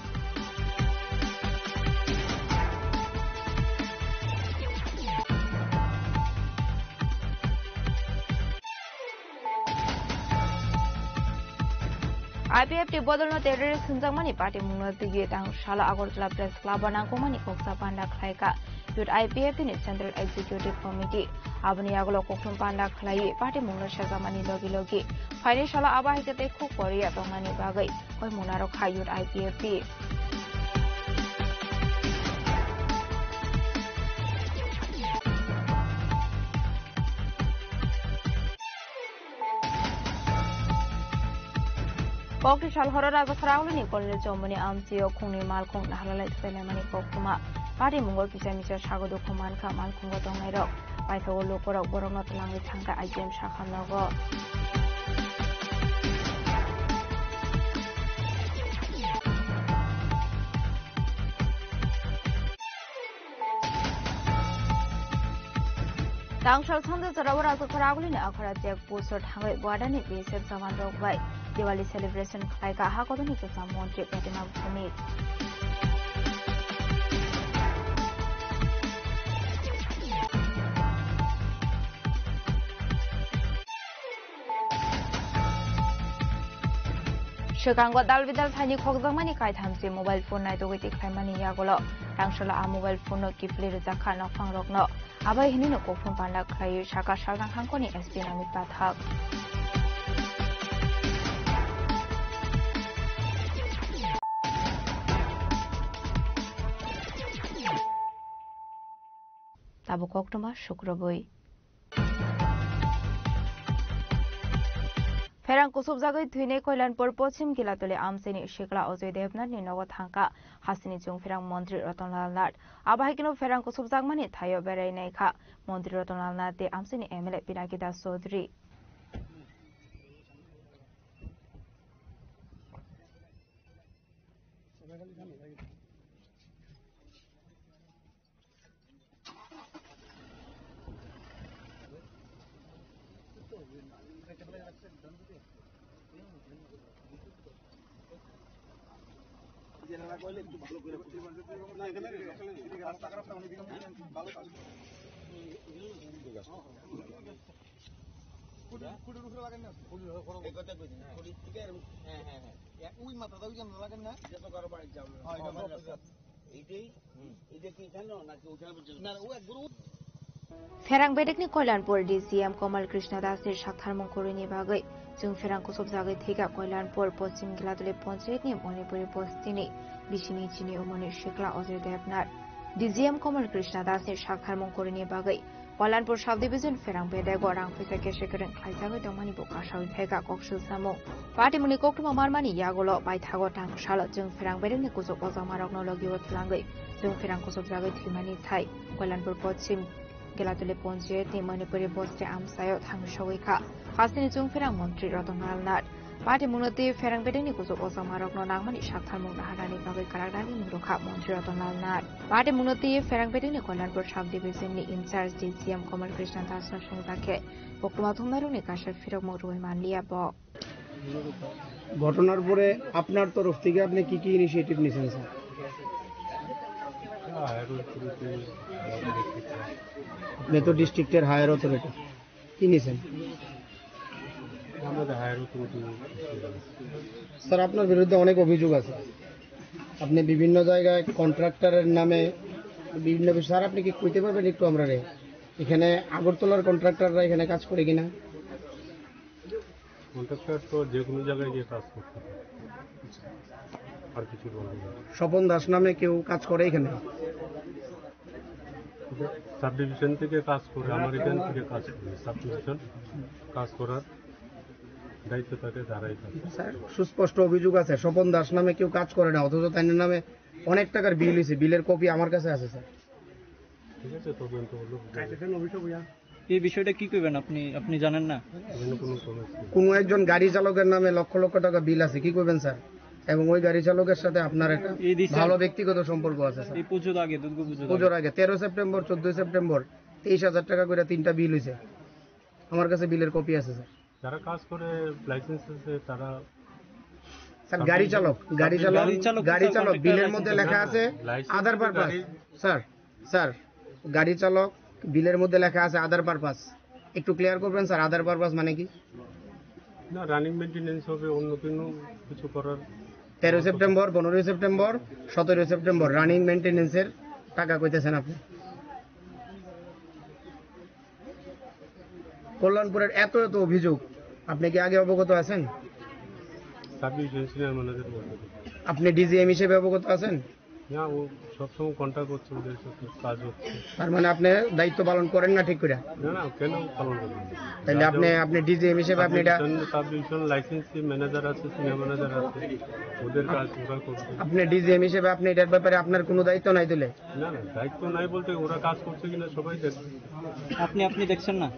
I P F T bodolno terrorist hwnjakmani patimungno twiwi tangsalo Agartala Press Club o nangkukmani koksa panda khlaikha Youth I P F T ni Central Executive Committee. Aboni yagulo kokthum panda khlaiwi patimungno sejakmani logi logi phaini salo abo hai khe tei khuk poriya tongnani bagwi koi munarok kha Youth I P F T. Kokti sal horo Rajakhor Agulini Colonel Chomoni amchio khungni malkhung naharlalai thwlailaimani koktwma. Parimungo kisa misa sago dukhu mankha malkhungo tongnairok. Paithago lukurok borokno twlangwi thangkha I P M sakha nogo. Tangsal sando jorao Rajakhor Agulini Akhara check post o thangwi border ni B S F jawan rok bai Diwali celebration khlaikha ha kotorni kwcham montri Pradyumna Bhowmik. Swkango dalbidal thaini khokjakmani kaithamchi mobile phone naitugwi tikhlaimani yagulo tangsalo a mobile phone no kiphilwi rwjakha nokphangrokno. Abai hinwino kokthum panda khlaiwi sakha Salnang hangkoni S P Namit Pathak. Tabuk koktwma sukrubwi. Pherang kusubjagwi thwinai Koilanpur Pochim Gilatuli amchaini sikla Ajoy Debnath ni nogo thangkha hasteni chwngpherang montri Ratanlal Nath. Abo hai kheno pherang kusubjakmani thaio berai naikha montri Ratanlal Nath tei amchaini M L A Pinaki Das Chaudhary. Pherang bedekni Koilanpur D C M Komal Krishna Das ni saktharmung kwrwini bagwi chwngpherang kusubjagwi thwikha Koilanpur Poschim Giladuli Panchayat ni Manipuri bostini bisini chini umani sikla Ajoy Debnath. D C M Komal Krishna Das ni saktharmung kwrwini bagwi Koilanpur Sub Division pherang bedego rang phaisa kesa kwrwng khlaijagwi tongmani bo kasawi phaikha kok swlsamung. Patimungni koktwma manmani yagulo paithago tangsalo chwngpherang bedekni kuchuk ojakmarokno logio twlangwi chwngpherang kusubjagwi thwimani thai Koilanpur Poschim Gelatuli Panchayat ni Manipuri bosti amchaio thangwi sogwi kha. Hasteni chwngpherang montri Ratanlal Nath. Patimungno twi pherang bedekni kuchuk ojakmarokno nangmani saktharmung naharnani bagwi kwrak dagi mung rwkha montri Ratanlal Nath. Patimungno twi pherang bedekni Koilanpur Sub Division ni in charge D C M Komal Krishna Das no swngjak khe koktwma thumnairokni kaisa phirokmung rwui manliya bo. ঘটনার পরে আপনার তরফ থেকে আপনি কি কি ইনিশিয়েটিভ নিয়েছেন, স্যার? আপনি তো ডিস্ট্রিক্টের হায়ার অথরিটি। কি নিছেন? আমাদের হায়ার অথরিটি। স্যার, আপনার বিরুদ্ধে অনেক অভিযোগ আছে। আপনি বিভিন্ন জায়গায় কন্ট্রাক্টরের নামে বিভিন্ন বিষয়, স্যার, আপনি কি কইতে পারবেন একটু আমরারে? এখানে আগরতলার কন্ট্রাক্টররা এখানে কাজ করে কিনা? কন্ট্রাক্টর তো যে কোনো জায়গায় গিয়ে কাজ করতে পারে। আর কিছু বলবো না। স্বপন দাস নামে কেউ কাজ করে এখানে? সাব ডিভিশন থেকে কাজ করে, আমার এখান থেকে কাজ করে, সাব ডিভিশন কাজ করার দায়িত্ব তাকে দাঁড়াই থাকে। স্যার, সুস্পষ্ট অভিযোগ আছে, স্বপন দাস নামে কেউ কাজ করে না, অথচ তার নামে অনেক টাকার বিল হয়েছে, বিলের কপি আমার কাছে আছে, স্যার। ঠিক আছে, তদন্ত হলো, বুঝা যাবে। এই বিষয়টা কি করবেন আপনি, আপনি জানেন না? এখানে কোনো প্রবেশ নেই। কোনো একজন গাড়ি চালকের নামে লক্ষ লক্ষ টাকা বিল আছে, কি করবেন স্যার? এবং ওই গাড়ি চালকের সাথে আপনার একটা এই দিশা ভালো ব্যক্তিগত সম্পর্ক আছে স্যার। এই পুজোর আগে, দুর্গা পুজোর আগে। পুজোর আগে তেরো সেপ্টেম্বর, চোদ্দই সেপ্টেম্বর তেইশ হাজার টাকা করে তিনটা বিল হয়েছে, আমার কাছে বিলের কপি আছে স্যার। যারা কাজ করে, লাইসেন্স আছে, তারা স্যার, গাড়ি চালক, গাড়ি চালক, গাড়ি চালক, গাড়ি চালক, বিলের মধ্যে লেখা আছে লাইসেন্স আদার আছে, পারপাস। গাড়ি স্যার, স্যার, গাড়ি চালক, বিলের মধ্যে লেখা আছে আদার পারপাস। একটু ক্লিয়ার করবেন স্যার, আদার পারপাস মানে কি? না, রানিং মেইনটেনেন্স হবে, অন্য কোনো কিছু করার তেরো সেপ্টেম্বর, পনেরোই সেপ্টেম্বর, সতেরোই সেপ্টেম্বর রানিং মেইনটেনেন্সের টাকা কইতেছেন আপনি। কল্যাণপুরের এত এত অভিযোগ, আপনি কি আগে অবগত আছেন? সাব ডিভিশন সিনিয়র ম্যানেজার বলতে। আপনি ডিজিএম হিসেবে অবগত আছেন? না, ও সবসময় কন্ট্যাক্ট করছে, ওদের সাথে কাজ হচ্ছে। তার মানে আপনি দায়িত্ব পালন করেন না ঠিক করে? না, না, কেন পালন করবেন? তাহলে আপনি, আপনি ডিজিএম হিসেবে আপনি এটা sub division, sub division licensee manager আছে, সিনিয়র ম্যানেজার আছে, ওদের কাজ ওরা করছে। আপনি ডিজিএম হিসেবে আপনি এটার ব্যাপারে আপনার কোনো দায়িত্ব নাই তাহলে? না, না, দায়িত্ব নাই বলতে ওরা কাজ করছে কিনা সবাই দেখবে। আপনি, আপনি দেখছেন না?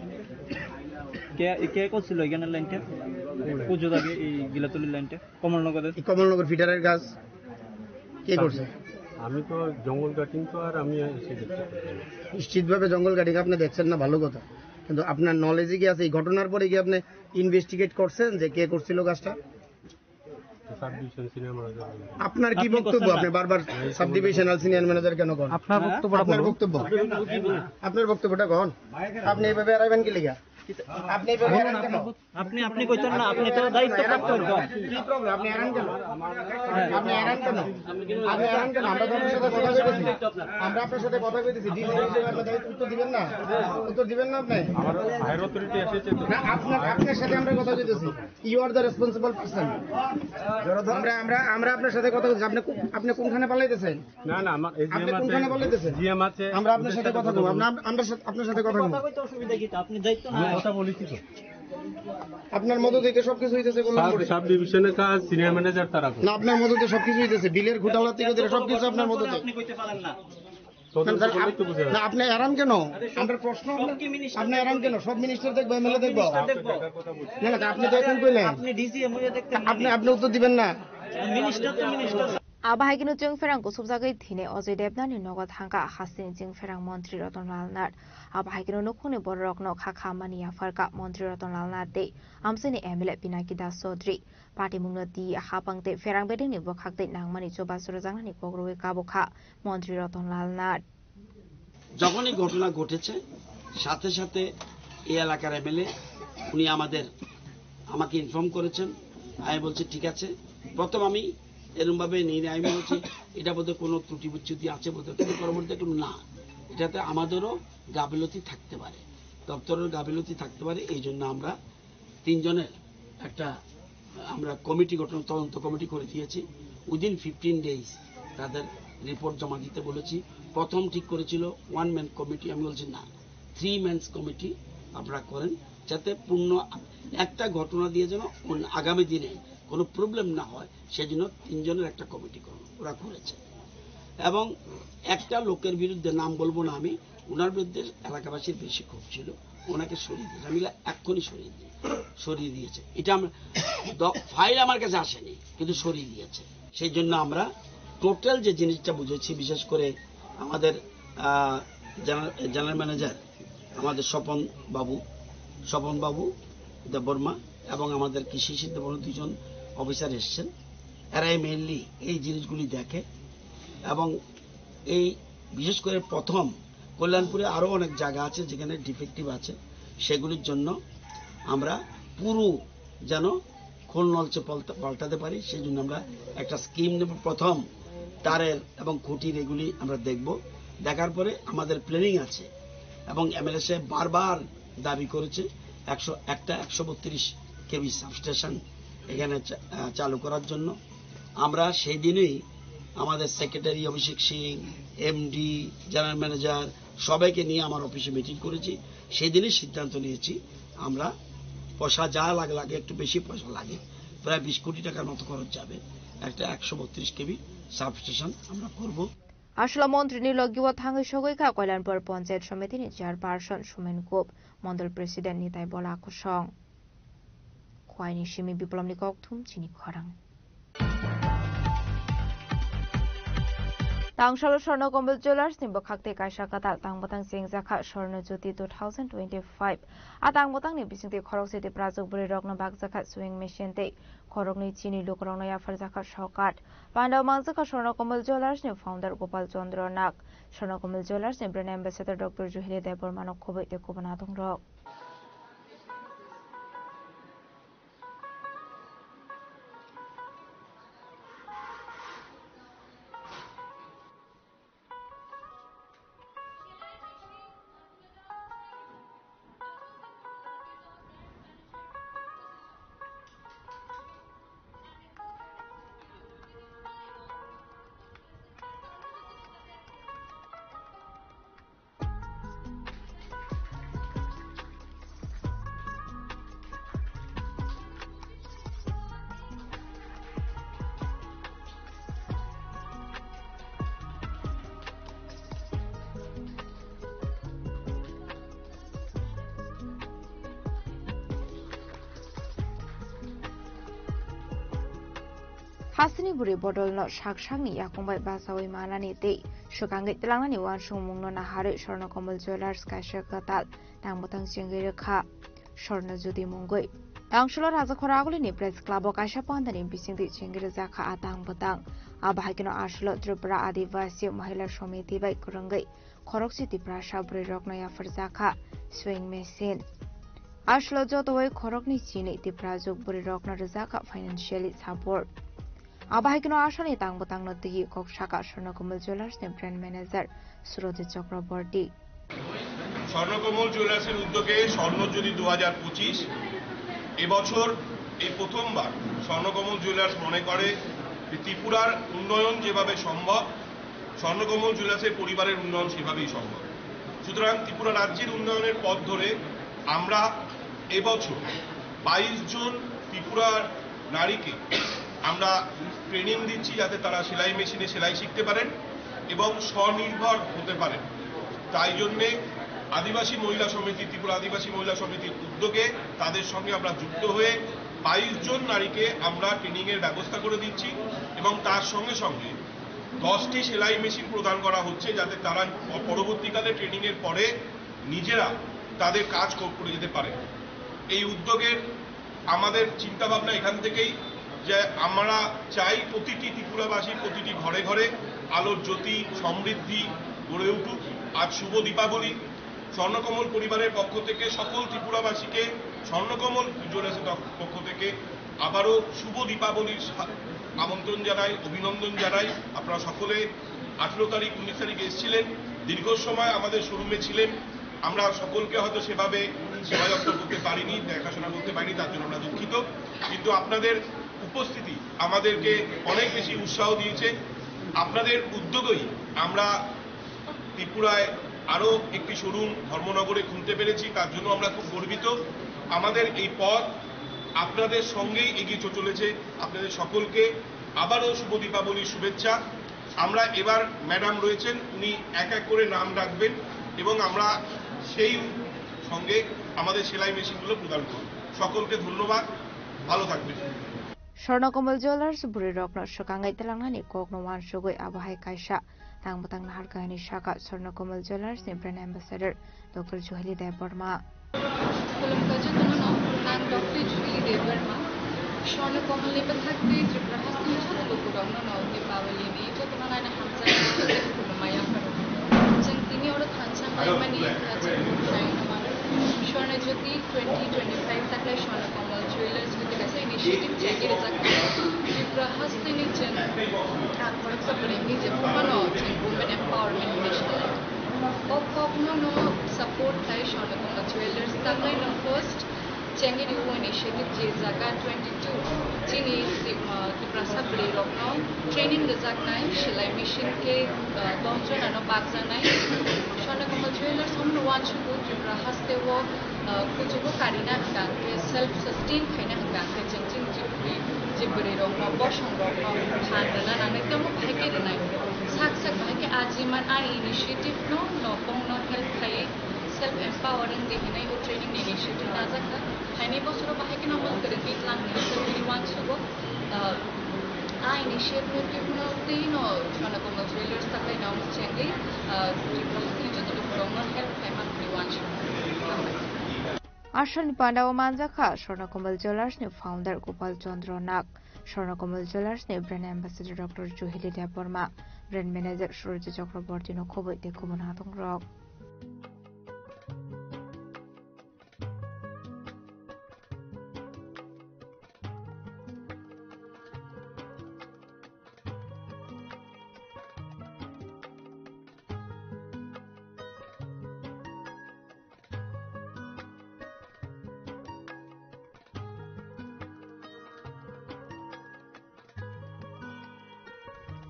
কে, কে করছিল এখানে লাইনটা? পুজোর আগে এই গিলাতলির লাইনটা? কমলনগরের? এই কমলনগর ফিডারের কাজ কে করছে? আমি তো জঙ্গল কাটিং তো আর আমি এসে দেখতে পারি না। নিশ্চিতভাবে জঙ্গল কাটিং আপনি দেখছেন না, ভালো কথা। কিন্তু আপনার নলেজে কি আছে? এই ঘটনার পরে কি আপনি ইনভেস্টিগেট করছেন যে কে করছিল কাজটা? Sub division senior manager. আপনার কি বক্তব্য? আপনি বারবার সাব ডিভিশনাল সিনিয়র ম্যানেজার কেন কন? আপনার বক্তব্যটা আপনার বলুন। বক্তব্য, আপনার বক্তব্যটা কন। আপনি এইভাবে এড়াইবেন কি লিগা? আপনি এইভাবে এড়ান কেন? আপনি, আপনি কইতেন না, আপনি তো দায়িত্ব প্রাপ্ত একজন। কি প্রবলেম? আপনি এড়ান কেন? আপনি এড়ান কেন? আপনি এড়ান কেন? আমরা তো আপনার সাথে কথা কইতেছি। আমরা আপনার সাথে কথা কইতেছি। ডিসি হিসেবে আপনি দায়িত্ব উত্তর দিবেন না? উত্তর দিবেন না আপনি? আমার হায়ার অথরিটি এসেছে তো। না, আপনার, আপনার সাথে আমরা কথা কইতেছি। You are the responsible person. আমরা, আমরা, আমরা আপনার সাথে কথা বলছি। আপনি কো-, আপনি কোনখানে পালাইতেছেন? না, না, আমার এই আপনি জিএম আছে, কোনখানে পালাইতেছেন? জিএম আছে। আমরা আপনার সাথে কথা বলবো। আমরা, আমরা সাথে, আপনার সাথে কথা বলবো। কথা কইতে অসুবিধা কি? তো আপনি দায়িত্ব না। আমি কথা বলেছি তো। আপনার মদতে সবকিছু হইতেছে, বললাম সাব, পরে। সাব ডিভিশনের কাজ সিনিয়র ম্যানেজার তারা করে। না, আপনার মদতে সবকিছু হইতেছে। বিলের ঘোটালা থেকে ধরে সবকিছু আপনার মদতে। আপনি কইতে পারেন না। তদন্ত না, স্যার, করলেই তো বোঝা যাবে। না, আপনি এড়ান কেন? আমরা প্রশ্ন, সব কি মিনিস্টার আপনি এড়ান দেখবেন? কেন? সব মিনিস্টার দেখবো, এমএলএ দেখবো? মিনিস্টার দেখবো? না, না, আপনি তো এখন কইলেন। আপনি ডিজিএম হয়ে দেখতেন না। আপনি, আপনি উত্তর দিবেন না। মিনিস্টার তো minister. Abo hai kheno chwng pherang kusubjagwi thini Ajay Devgani nogo thangkha hasteni chwng pherang montri Ratan Lal Nath. Abo hai kheno nukhungni bororokno kha kha mani yapharkha montri Ratan Lal Nath tei amchaini M L A Pinaki Das Chaudhary. Patimungno twi hapang tei pherang bedengni bwkhak tei nangmani chubachu rwjaknani kok rwui kabukha montri Ratan Lal Nath. যখন এই ঘটনা ঘটেছে, সাথে সাথে এই এলাকার এমএলএ উনি আমাদের, আমাকে ইনফর্ম করেছেন। আমি বলছি, "ঠিক আছে।" প্রথম আমি এরমভাবে নিই না, আমি বলছি, "এটা বোধহয় কোনো ত্রুটি বিচ্যুতি আছে বোধহয়।" কিন্তু পরবর্তীতে একটু না, এটাতে আমাদেরও গাফিলতি থাকতে পারে, দপ্তরের গাফিলতি থাকতে পারে, এই জন্য আমরা তিনজনের একটা আমরা কমিটি গঠন, তদন্ত কমিটি করে দিয়েছি। উইদিন ফিফটিন ডেজ তাদের রিপোর্ট জমা দিতে বলেছি। প্রথম ঠিক করেছিল ওয়ান ম্যান কমিটি, আমি বলছি, "না, থ্রি ম্যানস কমিটি আপনারা করেন, যাতে পূর্ণ একটা ঘটনা দিয়ে যেন অন-, আগামী দিনে কোনো প্রবলেম না হয়, সেজন্য তিনজনের একটা কমিটি করুন।" ওরা করেছে। এবং একটা লোকের বিরুদ্ধে, নাম বলবো না আমি, ওনার বিরুদ্ধে এলাকাবাসীর বেশি ক্ষোভ ছিল, ওনাকে সরিয়ে দিয়েছে। আমি বললাম, "এক্ষুনি সরিয়ে দিন।" সরিয়ে দিয়েছে। এটা আমরা দ-, ফাইল আমার কাছে আসেনি, কিন্তু সরিয়ে দিয়েছে। সেই জন্য আমরা টোটাল যে জিনিসটা বুঝেছি, বিশেষ করে আমাদের, আহ, জেনারেল, জেনারেল ম্যানেজার, আমাদের স্বপন বাবু, স্বপন বাবু দেববর্মা এবং আমাদের কৃষি সিদ্ধ বর্মা দুজন অফিসার এসছেন। এরাই মেইনলি এই জিনিসগুলি দেখে এবং এই বিশেষ করে প্রথম কল্যাণপুরে আরও অনেক জায়গা আছে যেখানে ডিফেক্টিভ আছে, সেগুলির জন্য আমরা পুরো যেন খোল নলচে পাল্টা-, পাল্টাতে পারি, সেই জন্য আমরা একটা স্কিম নেব। প্রথম তারের এবং খুঁটির এগুলি আমরা দেখব, দেখার পরে আমাদের প্ল্যানিং আছে এবং এমএলএ সাহেব বারবার দাবি করেছে একশো, একটা একশো বত্রিশ কেভি সাবস্টেশন এখানে চা-, আহ, চালু করার জন্য। আমরা সেই দিনই আমাদের সেক্রেটারি অভিষেক সিং, এমডি, জেনারেল ম্যানেজার, সবাইকে নিয়ে আমার অফিসে মিটিং করেছি। সেই দিনই সিদ্ধান্ত নিয়েছি আমরা পয়সা যা লাগে, লাগে, একটু বেশি পয়সা লাগে, প্রায় বিশ কোটি টাকার মতো খরচ যাবে, একটা একশো বত্রিশ কেভি সাবস্টেশন আমরা করব। Aswla montri ni logi o thangwi sogwi kha Koilanpur Panchayat Samiti ni chairperson Sumen Gup, mondol president Nitai Bola Kosong. Khwaini simi Biplomni kokthum chini khorang. Tangsalo Swarna Komol Jewellers ni bwkhak tei kaisa kwtal tang bwtang chengjakha Swarna Jyoti two thousand twenty-five. A tang bwtang ni bisingtwi khoroksa tei prajwk bwrwi rokno bakjakha sewing machine tei khoroknwi chini lukurokno yapharjakha sokat. Pandao mangjakha Swarna Komol Jewellers ni founder Gopal Chandra Nag, Swarna Komol Jewellers ni brand ambassador Doctor Juhili Debbarma no khobwi tei kubun adongrok. Hasini bwrwi bodolno sak sakni yakung bai bachaui manani tei swkangwi tlangnani uansukmungno naharwi Swarna Komol Jewellers kaisa kwtal tang bwtang chengwi rwkha Swarna Jyoti mungwi. Tangsalo Rajakhor Agulini Press Club o kaisa pandani bisingtwi chengwi rwjakha a tang bwtang. Abo hai kheno aswlo Tripura Adivasi Mahila Samiti bai kwrwngwi khoroksa Tiprasa bwrwirokno yapharjakha sewing machine. Aswlo jotowi khoroknwi chini Tiprajwk bwrwirokno rwjakha financially support. Abo hai kheno aswlni tang bwtangno twiwi kok sakha Swarna Komol Jewellers ni brand manager Surajit Chakraborty. Swarnakamal জুয়েলার্সের উদ্যোগে স্বর্ণ জয়ন্তী দু হাজার পঁচিশ, এবছর এই প্রথমবার স্বর্ণকমল জুয়েলার্স মনে করে যে ত্রিপুরার উন্নয়ন যেভাবে সম্ভব, স্বর্ণকমল জুয়েলার্সের পরিবারের উন্নয়ন সেভাবেই সম্ভব। সুতরাং ত্রিপুরা রাজ্যের উন্নয়নের পথ ধরে আমরা এবছর বাইশ জন ত্রিপুরার নারীকে আমরা ট্রেনিং দিচ্ছি, যাতে তারা সেলাই মেশিনে সেলাই শিখতে পারেন এবং স্বনির্ভর হতে পারেন। তাই জন্যে আদিবাসী মহিলা সমিতি, ত্রিপুরা আদিবাসী মহিলা সমিতির উদ্যোগে তাদের সঙ্গে আমরা যুক্ত হয়ে বাইশ জন নারীকে আমরা ট্রেনিংয়ের ব্যবস্থা করে দিচ্ছি এবং তার সঙ্গে সঙ্গে দশটি সেলাই মেশিন প্রদান করা হচ্ছে, যাতে তারা প-, পরবর্তীকালে ট্রেনিংয়ের পরে নিজেরা তাদের কাজ ক-, করে যেতে পারে। এই উদ্যোগের আমাদের চিন্তাভাবনা এখান থেকেই যে আমরা চাই প্রতিটি ত্রিপুরাবাসীর প্রতিটি ঘরে ঘরে আলোর জ্যোতি, সমৃদ্ধি গড়ে উঠুক। আজ শুভ দীপাবলি। স্বর্ণকমল পরিবারের পক্ষ থেকে সকল ত্রিপুরাবাসীকে স্বর্ণকমল জুয়েলার্সের তখ-, পক্ষ থেকে আবারও শুভ দীপাবলির সা-, আমন্ত্রণ জানাই, অভিনন্দন জানাই। আপনারা সকলে আঠেরো তারিখ, উনিশ তারিখ এসেছিলেন, দীর্ঘ সময় আমাদের শোরুমে ছিলেন। আমরা সকলকে হয়তো সেভাবে সেবা যত্ন করতে পারিনি, দেখাশোনা করতে পারিনি, তার জন্য আমরা দুঃখিত। কিন্তু আপনাদের উপস্থিতি আমাদেরকে অনেক বেশি উৎসাহ দিয়েছে। আপনাদের উদ্যোগেই আমরা ত্রিপুরায় আরও একটি শোরুম ধর্মনগরে খুলতে পেরেছি, তার জন্য আমরা খুব গর্বিত। আমাদের এই পথ আপনাদের সঙ্গেই এগিয়ে চ-, চলেছে। আপনাদের সকলকে আবারও শুভ দীপাবলির শুভেচ্ছা। আমরা এবার ম্যাডাম রয়েছেন, উনি এক এক করে নাম ডাকবেন এবং আমরা সেই সঙ্গে আমাদের সেলাই মেশিনগুলো প্রদান করব। সকলকে ধন্যবাদ, ভালো থাকবেন। Swarna Komol Jewellers bwrwi rokno swkangwi tlangnani kokno uansugwi abo hai kaisa tang bwtang naharkha hwnwi sakha Swarna Komol Jewellers ni brand ambassador Doctor Juhili Debbarma. Khulumkha jotono no, ang Doctor Juhili Debbarma. Swarna Komol ni bwkhak tei Tripura hasteni joto lukurokno no Deepavali ni jotono naina hamjakma tei khulumma yapharo. Chwng tini oro thansa paimani kha chwng sai no mano. Swarna Jyoti twenty twenty-five taklai Swarna Kamal Jewellers bai kaisa initiative chengwi rijak kha. Tripura hasteni chwng khoroksa bwrwini je phano chwng women empowerment hinwi sanai. O kokno no support khai Swarna Kamal Jewellers taklai no first chengwi rio initiative je jaga twenty-two chini, uh, Tiprasa bwrwi rokno training rijaknai, silai machine khe, uh, don jona no bakjaknai. Swarna Kamal Jewellers omono uansukgo Tripura hasteo, uh, kuchugo karina hwnkha hwnkhe self sustain khaina hwnkha hwnkhe chwng chini je bwrwi, je bwrwi rokno, bosong rokno phan rwna nangnai, tamo bahai khe rwnai. Sak sak bahai khe ajiman a initiative no, no bongno help khai self empowering de hinwi o training ni initiative najak kha. Phaini bosoro bahai kheno mung kwrwngwi tlang kha swrwngwi uansukgo. Ah, a initiative no tei no Swarna Kamal Jewellers taklai no chengwi, ah, Tripura hasteni joto lukurokno help khaima hinwi uansukgo. Aswkni pandao manjakha Swarna Kamal Jewellers ni founder Gopal Chandra Nag, Swarna Kamal Jewellers ni brand ambassador Doctor Juhili Debbarma, brand manager Surajit Chakraborty no khobwi tei kubun hatongrok.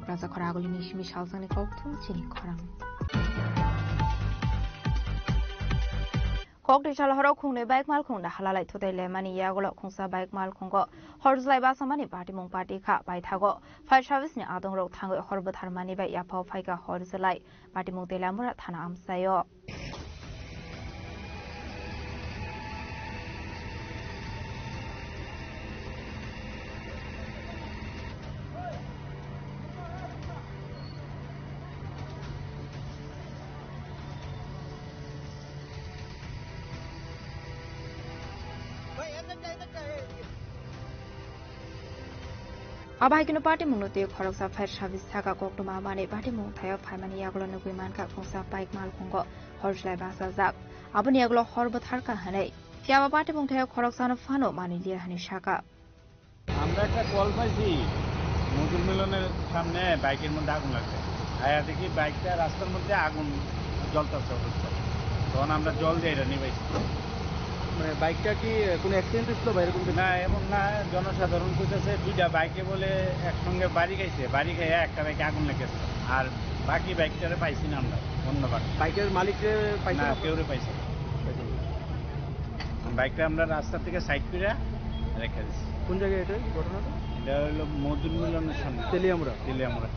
Raja khoragulini simi salsangni kokthum chini khorang. Kokti sal horo khungnwi bike malkhung da halalai thutai lemani yagulo khungsa bike malkhungo horjlai basamani patimung pati kha paithago fire service ni adongrok thangwi hor bwtharmani bai yaphao phaikha horjlai patimung Teliamura thana amchaio. Abo hai kheno patimungno twi khoroksa fire service saka koktwma manwi patimung thaio phaimani yagulo nugwi mankha khungsa bike malkhungo horjlai bachajak. Aboni yagulo hor bwtharkha hwnwi. Phiya ba patimung thaio khoroksano phano manwi liya hwnwi saka. আমরা একটা কল পাইছি, মধুর মিলনের সামনে বাইকের মধ্যে আগুন লাগছে। আয়া দেখি বাইকটা রাস্তার মধ্যে আগুন জ্বলতেছে অবস্থা। তখন আমরা জল দিয়ে এটা নিবাইছি। মানে বাইকটা কি কোনো অ্যাক্সিডেন্ট হয়েছিল বা এরকম কিছু? না, এমন না। জনসাধারণ কইতেছে দুইটা বাইকে বলে একসঙ্গে বাড়ি খাইছে, বাড়ি খাইয়া একটা বাইকে আগুন লেগেছে। আর বাকি বাইকটারে পাইছি না আমরা, অন্য বাইক। বাইকের মালিকরে পাইছেন না, আপনারা? কেউরে পাইছি না। পাইছেন না। বাইকটা আমরা রাস্তা থেকে সাইড করে রেখে দিছি। কোন জায়গায় এটা ঘটনাটা? এটা হলো মধুর মিলনের সামনে। তেলিয়ামুড়া? Teliamura.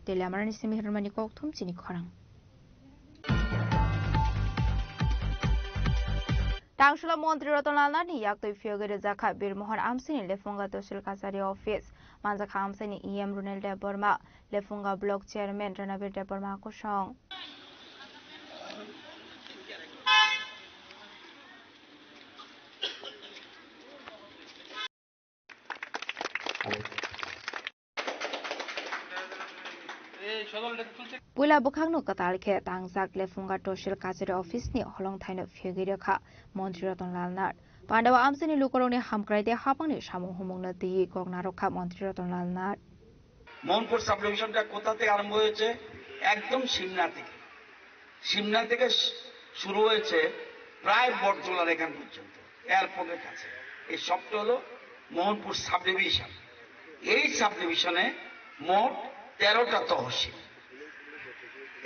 Teliamurani simi hwnmani kokthum chini khorang. Tangshula Montri Ratan Lal Nath ni yaktwi phiyogwi rwjakha Birmohon Amsini Lefunga Tosil Kachari Office. Manjakha Amsini E M Runel Debbarma, Lefunga Block Chairman Ranabir Debbarma kosong. Puila bwkhakno kwtal khe tangjak Lefunga Tosil Kachari Office ni holongthaino phiyogwi rwkha Montri Ratan Lal Nath. Pandao amchaini lukurokni hamkrai tei hapangni samung humungno twiwi kok narwkha Montri Ratan Lal Nath. Mohanpur সাবডিভিশনটা কোথা থেকে আরম্ভ হয়েছে? একদম সিমনা থেকে। সিমনা থেকে শু-, শুরু হয়েছে প্রায় বটজোলার এখান পর্যন্ত, এয়ারপোর্টের কাছে। এই সবটা হলো মোহনপুর সাবডিভিশন। এই সাবডিভিশনে মোট তেরোটা তহসিল।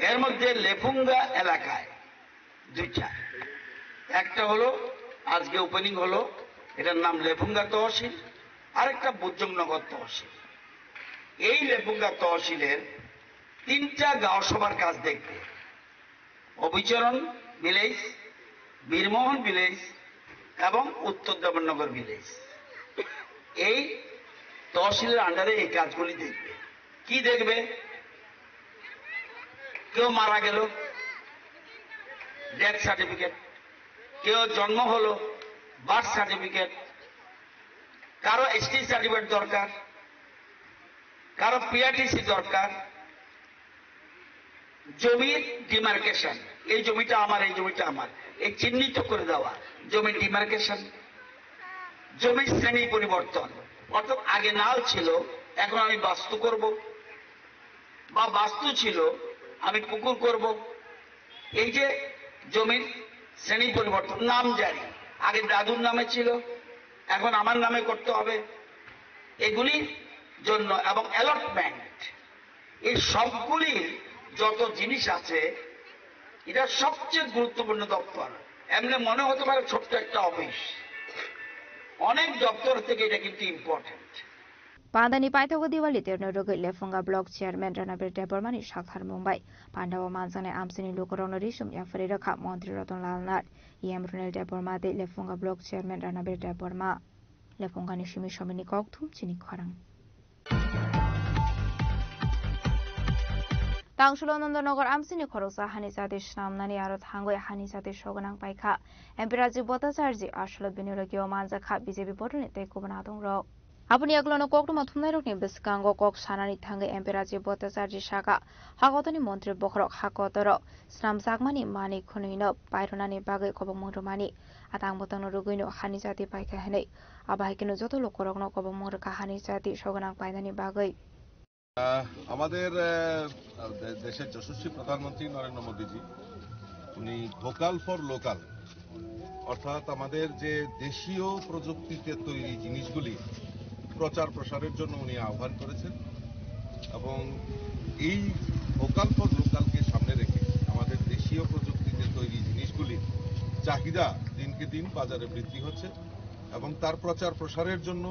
এর মধ্যে লেফুঙ্গা এলাকায় দুইটা, একটা হলো আজকে ওপেনিং হলো, এটার নাম লেফুঙ্গা তহসিল, আরেকটা বুজুংনগর তহসিল। এই লেফুঙ্গা তহসিলের তিনটা গাঁও সভার কাজ দেখবে, অবিচরণ ভিলেজ, বীরমোহন ভিলেজ এবং উত্তর দেবনগর ভিলেজ। এই তহসিলের আন্ডারে এই কাজগুলি দেখবে। কি দেখবে? কেউ মারা গেল, ডেথ সার্টিফিকেট, কেউ জন্ম হলো, বার্থ সার্টিফিকেট, কারো এসটি সার্টিফিকেট দরকার, কারো পিআরটিসি দরকার, জমির ডিমার্কেশন, এই জমিটা আমার, এই জমিটা আমার, এই চিহ্নিত করে দেওয়া, জমির ডিমার্কেশন, জমির শ্রেণী পরিবর্তন, অর্থাৎ আগে নাল ছিল, এখন আমি বাস্তু করব, বা বাস্তু ছিল, আমি পুকুর করব। এই যে জমির শ্রেণী পরিবর্তন, নাম জারি, আগে দাদুর নামে ছিল, এখন আমার নামে করতে হবে, এগুলির জন্য, এবং অ্যালটমেন্ট, এই সবগুলি যত জিনিস আছে, এটা সবচেয়ে গুরুত্বপূর্ণ দপ্তর। এমনি মনে হতে পারে ছোট্ট একটা অফিস, অনেক দপ্তর থেকে এটা কিন্তু important. Pandani paithago Diwali terno rwgwi Lefunga Block Chairman Ranabir Debbarmani saktharmung bai pandao manjaknai amchaini lukurokno risum yapharwi rwkha Montri Ratan Lal Nath, E M Runil Debbarma tei Lefunga Block Chairman Ranabir Debbarma. Lefungani simi somini kokthum chini khorang. Tangsulo Nondanagar amchaini khoroksa hani chati snamnani aro thangwi hani chati sogwnang paikha M P Rajiv Bhattacharjee, aswlo bini logio manjakha B J P bodolni tei kubun adongrok. Aboni yagulono koktwma thumnairokni bwskango kok sanani thangwi M P Rajiv Bhattacharjee saka, hakotoni montri bokhorok hakotoro snamjakmani manwi khwnwino pairwnani bagwi kobongmung rwmani, atang botongno rwgwino hani chati paikha hinwi. Abo hai kheno joto lukurokno kobongmung rwkha hani chati sogwnang painani bagwi. আহ, আমাদের, আহ, দে-, দেশের যশস্বী প্রধানমন্ত্রী নরেন্দ্র মোদীজি, উনি vocal for local, অর্থাৎ আমাদের যে দেশীয় প্রযুক্তিতে তৈরি জিনিসগুলি প্রচার প্রসারের জন্য উনি আহ্বান করেছেন। এবং এই ভোকাল ফর লোকালকে সামনে রেখে আমাদের দেশীয় প্রযুক্তিতে তৈরি জিনিসগুলির চাহিদা দিনকে দিন বাজারে বৃদ্ধি হচ্ছে। এবং তার প্রচার প্রসারের জন্য,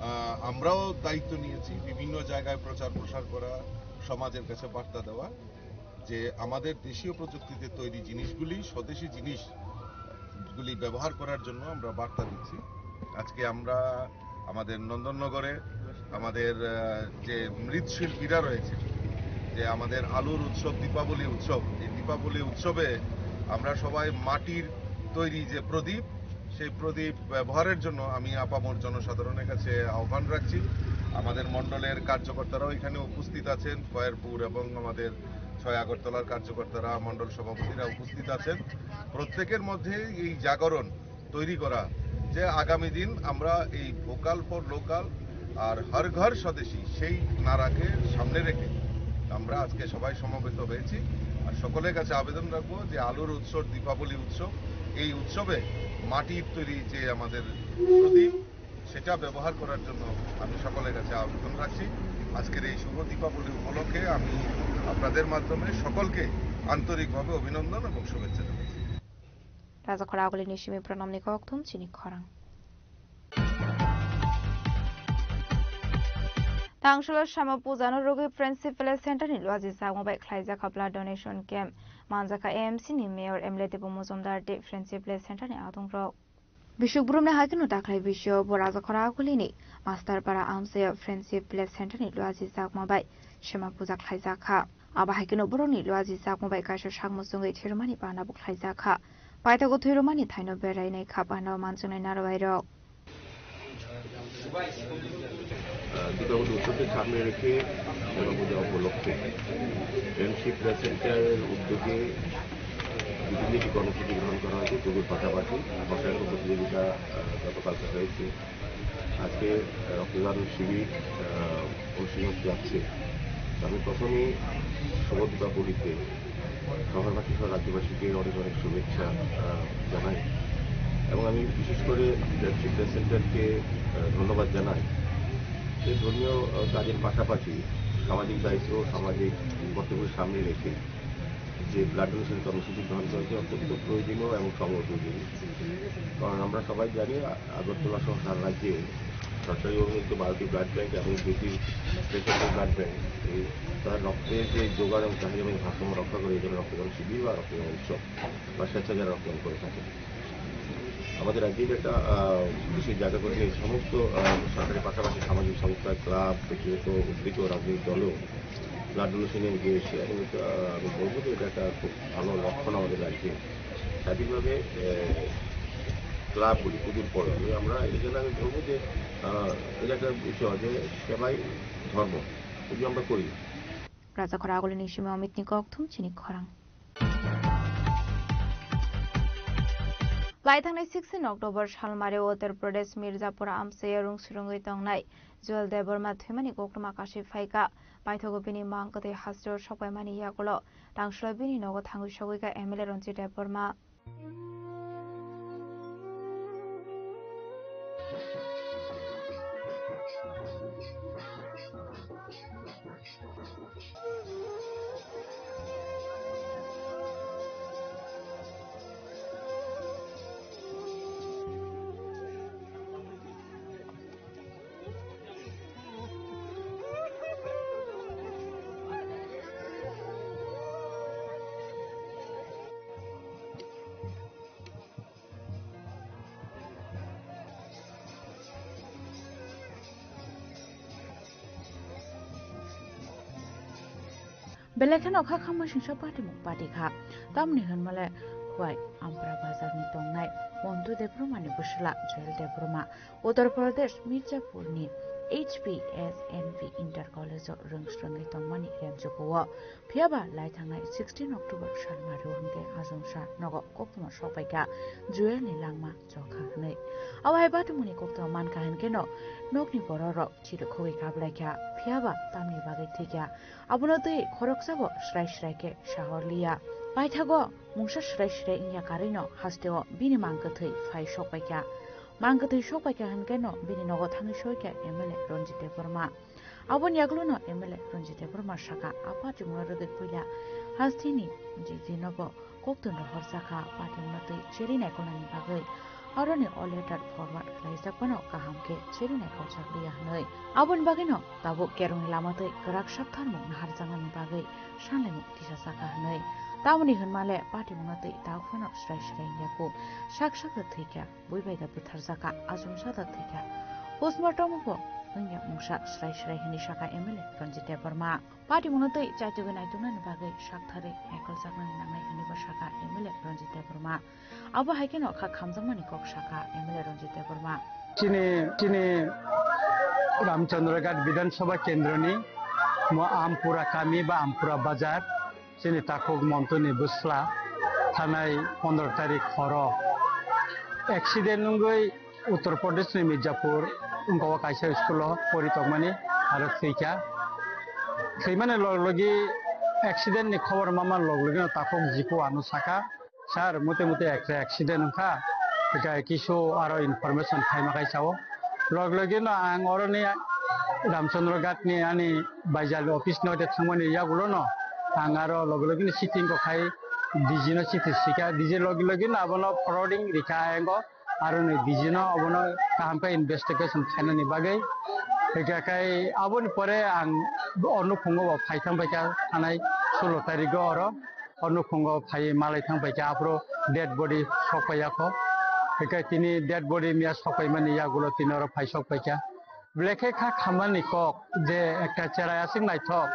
আহ, আমরাও দায়িত্ব নিয়েছি বিভিন্ন জায়গায় প্রচার প্রসার করা, সমাজের কাছে বার্তা দেওয়া যে আমাদের দেশীয় প্রযুক্তিতে তৈরি জিনিসগুলি, স্বদেশি জিনিসগুলি ব্যবহার করার জন্য আমরা বার্তা দিচ্ছি। আজকে আমরা আমাদের নন্দননগরে আমাদের, আহ, যে মৃৎশিল্পীরা রয়েছে, যে আমাদের আলোর উৎসব, দীপাবলি উৎসব, এই দীপাবলি উৎসবে আমরা সবাই মাটির তৈরি যে প্রদীপ, সেই প্রদীপ ব্যবহারের জন্য আমি আপামর জনসাধারণের কাছে আহ্বান রাখছি। আমাদের মণ্ডলের কার্যকর্তারাও এখানে উপস্থিত আছেন, খয়েরপুর এবং আমাদের ছয় আগরতলার কার্যকর্তারা, মণ্ডল সভাপতিরা উপস্থিত আছেন। প্রত্যেকের মধ্যে এই জাগরণ তৈরি করা, যে আগামী দিন আমরা এই ভোকাল ফর লোকাল আর হর ঘর স্বদেশী সেই নারাকে সামনে রেখে আমরা আজকে সবাই সমবেত হয়েছি। আর সকলের কাছে আবেদন রাখবো যে আলোর উৎসব, দীপাবলি উৎসব, এই উৎসবে মাটির তৈরি যে আমাদের প্রদীপ, সেটা ব্যবহার করার জন্য আমি সকলের কাছে আবেদন রাখছি। আজকের এই শুভ দীপাবলি উপলক্ষে আমি আপনাদের মাধ্যমে সকলকে আন্তরিকভাবে অভিনন্দন এবং শুভেচ্ছা জানাচ্ছি। Rajakhor Agulini simi pranamni kokthum chini khorang. Tangsulo Shama Puja no rwgwi Friendship Village Center ni luaji jakma bai khlaijak kha blood donation camp. Manjakha A M C ni Mayor M L A Debo Mojumdar tei Friendship Village Center ni adongrok. Bishop Brumni hai kheno daklai bisio bo Rajakhor Agulini Masterpara amchaio Friendship Village Center ni luaji jakma bai Shama Puja khlaijak kha. Abo hai kheno borokni luaji jakma bai kaisa sak muchungwi thwirwmani bana bo khlaijak kha. Paithago thwirwmani thaino berai nai kha bana o manjaknai narwai rok. আহ, দীপাবলি উৎসবকে সামনে রেখে দুর্গাপূজা উপলক্ষে friendship place সেন্টারের উদ্যোগে বিভিন্ন কিছু কর্মসূচি গ্রহণ করা হয়েছে। পুজোর পাশাপাশি বসায়ন প্রতিযোগিতা, আহ, গতকালকে হয়েছে। আজকে রক্তদান শিবির, আহ, অনুষ্ঠিত হতে যাচ্ছে। আমি প্রথমেই শুভ দীপাবলিতে শহরবাসী সহ রাজ্যবাসীকে অনেক অনেক শুভেচ্ছা, আহ, জানাই এবং আমি বিশেষ করে ফ্রেন্ডশিপ প্লেস সেন্টারকে, আহ, ধন্যবাদ জানাই। এই ধর্মীয়, আহ, কাজের পাশাপাশি সামাজিক দায়িত্ব, সামাজিক কর্তব্য সামনে রেখে যে ব্লাড ডোনেশন কর্মসূচি গ্রহণ করেছে অত্যন্ত প্রয়োজনীয় এবং সময়োপযোগী। কারণ আমরা সবাই জানি আ-, আগরতলা সহ সারা রাজ্যে সরকারি অনুমোদিত বারোটি ব্লাড ব্যাংক এবং দুইটি বেসরকারি ব্লাড ব্যাংক এই তারা রক্তের যে জোগান এবং চাহিদা এবং ভারসাম্য রক্ষা করে এই জন্য রক্তদান শিবির বা রক্তদান উৎসব বা স্বেচ্ছাচার রক্তদান করে থাকে। আমাদের রাজ্যে এটা একটা, আহ, বিশেষ জায়গা করে এই সমস্ত, আহ, সরকারের পাশাপাশি সামাজিক সংস্থা, ক্লাব, ব্যক্তিগত উদ্যোগ ও রাজনৈতিক দলও ব্লাড ডোনেশনে এগিয়ে এসে এবং এটা, আহ, আমি বলবো যে এটা একটা খুব ভালো লক্ষণ আমাদের রাজ্যে। স্বাভাবিকভাবে, আহ, লাভ করি, কুটির পড়ে। আমি, আমরা এখানে আমি বলবো যে, আহ, এটা একটা বিষয় যে সেবাই ধর্ম, যদি আমরা করি। Rajakhor agulini simi Amit ni kok thum chini khorang. Laithangnai sixteen October salmari Uttar Pradesh Mirzapur amchaya rung surungwi tongnai Joel Debbarma thwimani koktwma kashi phaikha. Paithago bini mang kwthwi hasteo sokpaimani yagulo tangshwlai bini nogo thangwi sogwikha M L A Ranjit Debbarma. Belai kheno kha khamwi singsa patimung pati kha. Tamni hwnmale huai Ampra bazarni tongnai Montu Debbarmani bwsla Joel Debbarma Uttar Pradesh Mirzapurni H P S N V Inter College-o rwng swrwngwi tongmani remchukuo. Phiyaba laithangnai sixteen October salmari hwnkhe achomsa nogo koktwma sokpaikha Joelni langma chokha hwnwi. Abo hai patimungni koktwma mankha hwnkhe no nokni bororok chirikhogwi kablaikha, phiyaba tamni bagwi thwikha. Abono twi khoroksabo srai srai khe sahorliya. Paithago mungsa srai srai wngya karwino hasteo bini mang kwthwi phai sokpaikha. Mang kwthwi sokpaikha hwnkhe no bini nogo thangwi soikha M L A Ranjit Debbarma. Aboni yagulono M L A Ranjit Debbarma saka, a patimungno rwgwi puila hasteni jijinobo koktwmrok horjakha, patimungno twi cheri naikolnani bagwi. Aroni o letter forward khlaijak phano kaham khe cheri naikoljakliya hwnwi. Aboni bagwino tabuk kerongni lama twi kwrak saktharmung naharjaknani bagwi sanlaimung tisajaka hwnwi. Tamoni hwnmale patimungno twi tabuk phano srai srai wngya kho, sak sakda thwikha. Bui bai da bwtharjakha, achomsa da thwikha. Postmortem bo wngya mungsa srai srai hwnwi saka M L A Ranjit Debbarma. Patimungno twi chaitugwi naituknani bagwi saktharwi naikoljaknani nangnai hwnwibo saka M L A Ranjit Debbarma. Abo hai kheno kha khamjakmani kok saka M L A Ranjit Debbarma. Chini, chini Ramchandra Ghat Bidhan Sabha Kendroni mo Ampura kami ba Ampura Bazar. Chini takhuk Montuni bwsla thanai pondro tarik horo accident wngwi Uttar Pradesh ni Mirzapur wngkha o kaisa school o pori tongmani aro thwikha. Thwimani log logi accident ni khobor mamani log logi no takhuk jiku ano saka, "Sir, mute mute ekta accident wngkha, ekha kisu aro information khaima kaisa o." Log logi no ang oroni Ramchandra Ghat ni ani baijal office no de thangmani yagulo no ang aro log logi no sitting ko khai D G no sitting sika, D G logi logi no abono forwarding rika engo, aro ni D G no abono kaham khe investigation khainani bagwi. Hingkhe khai aboni pore ang o nukhungo bo phai thang bai kha thanai sulo tarigo oro. O nukhungo phaiwi malai thang paikha, aphuru dead body sok paiyakho. Hingkhe tini dead body miya sok paimani yagulo tini oro phai sok paikha. Belai khe kha khamani kok je ekta cherai aswk naithok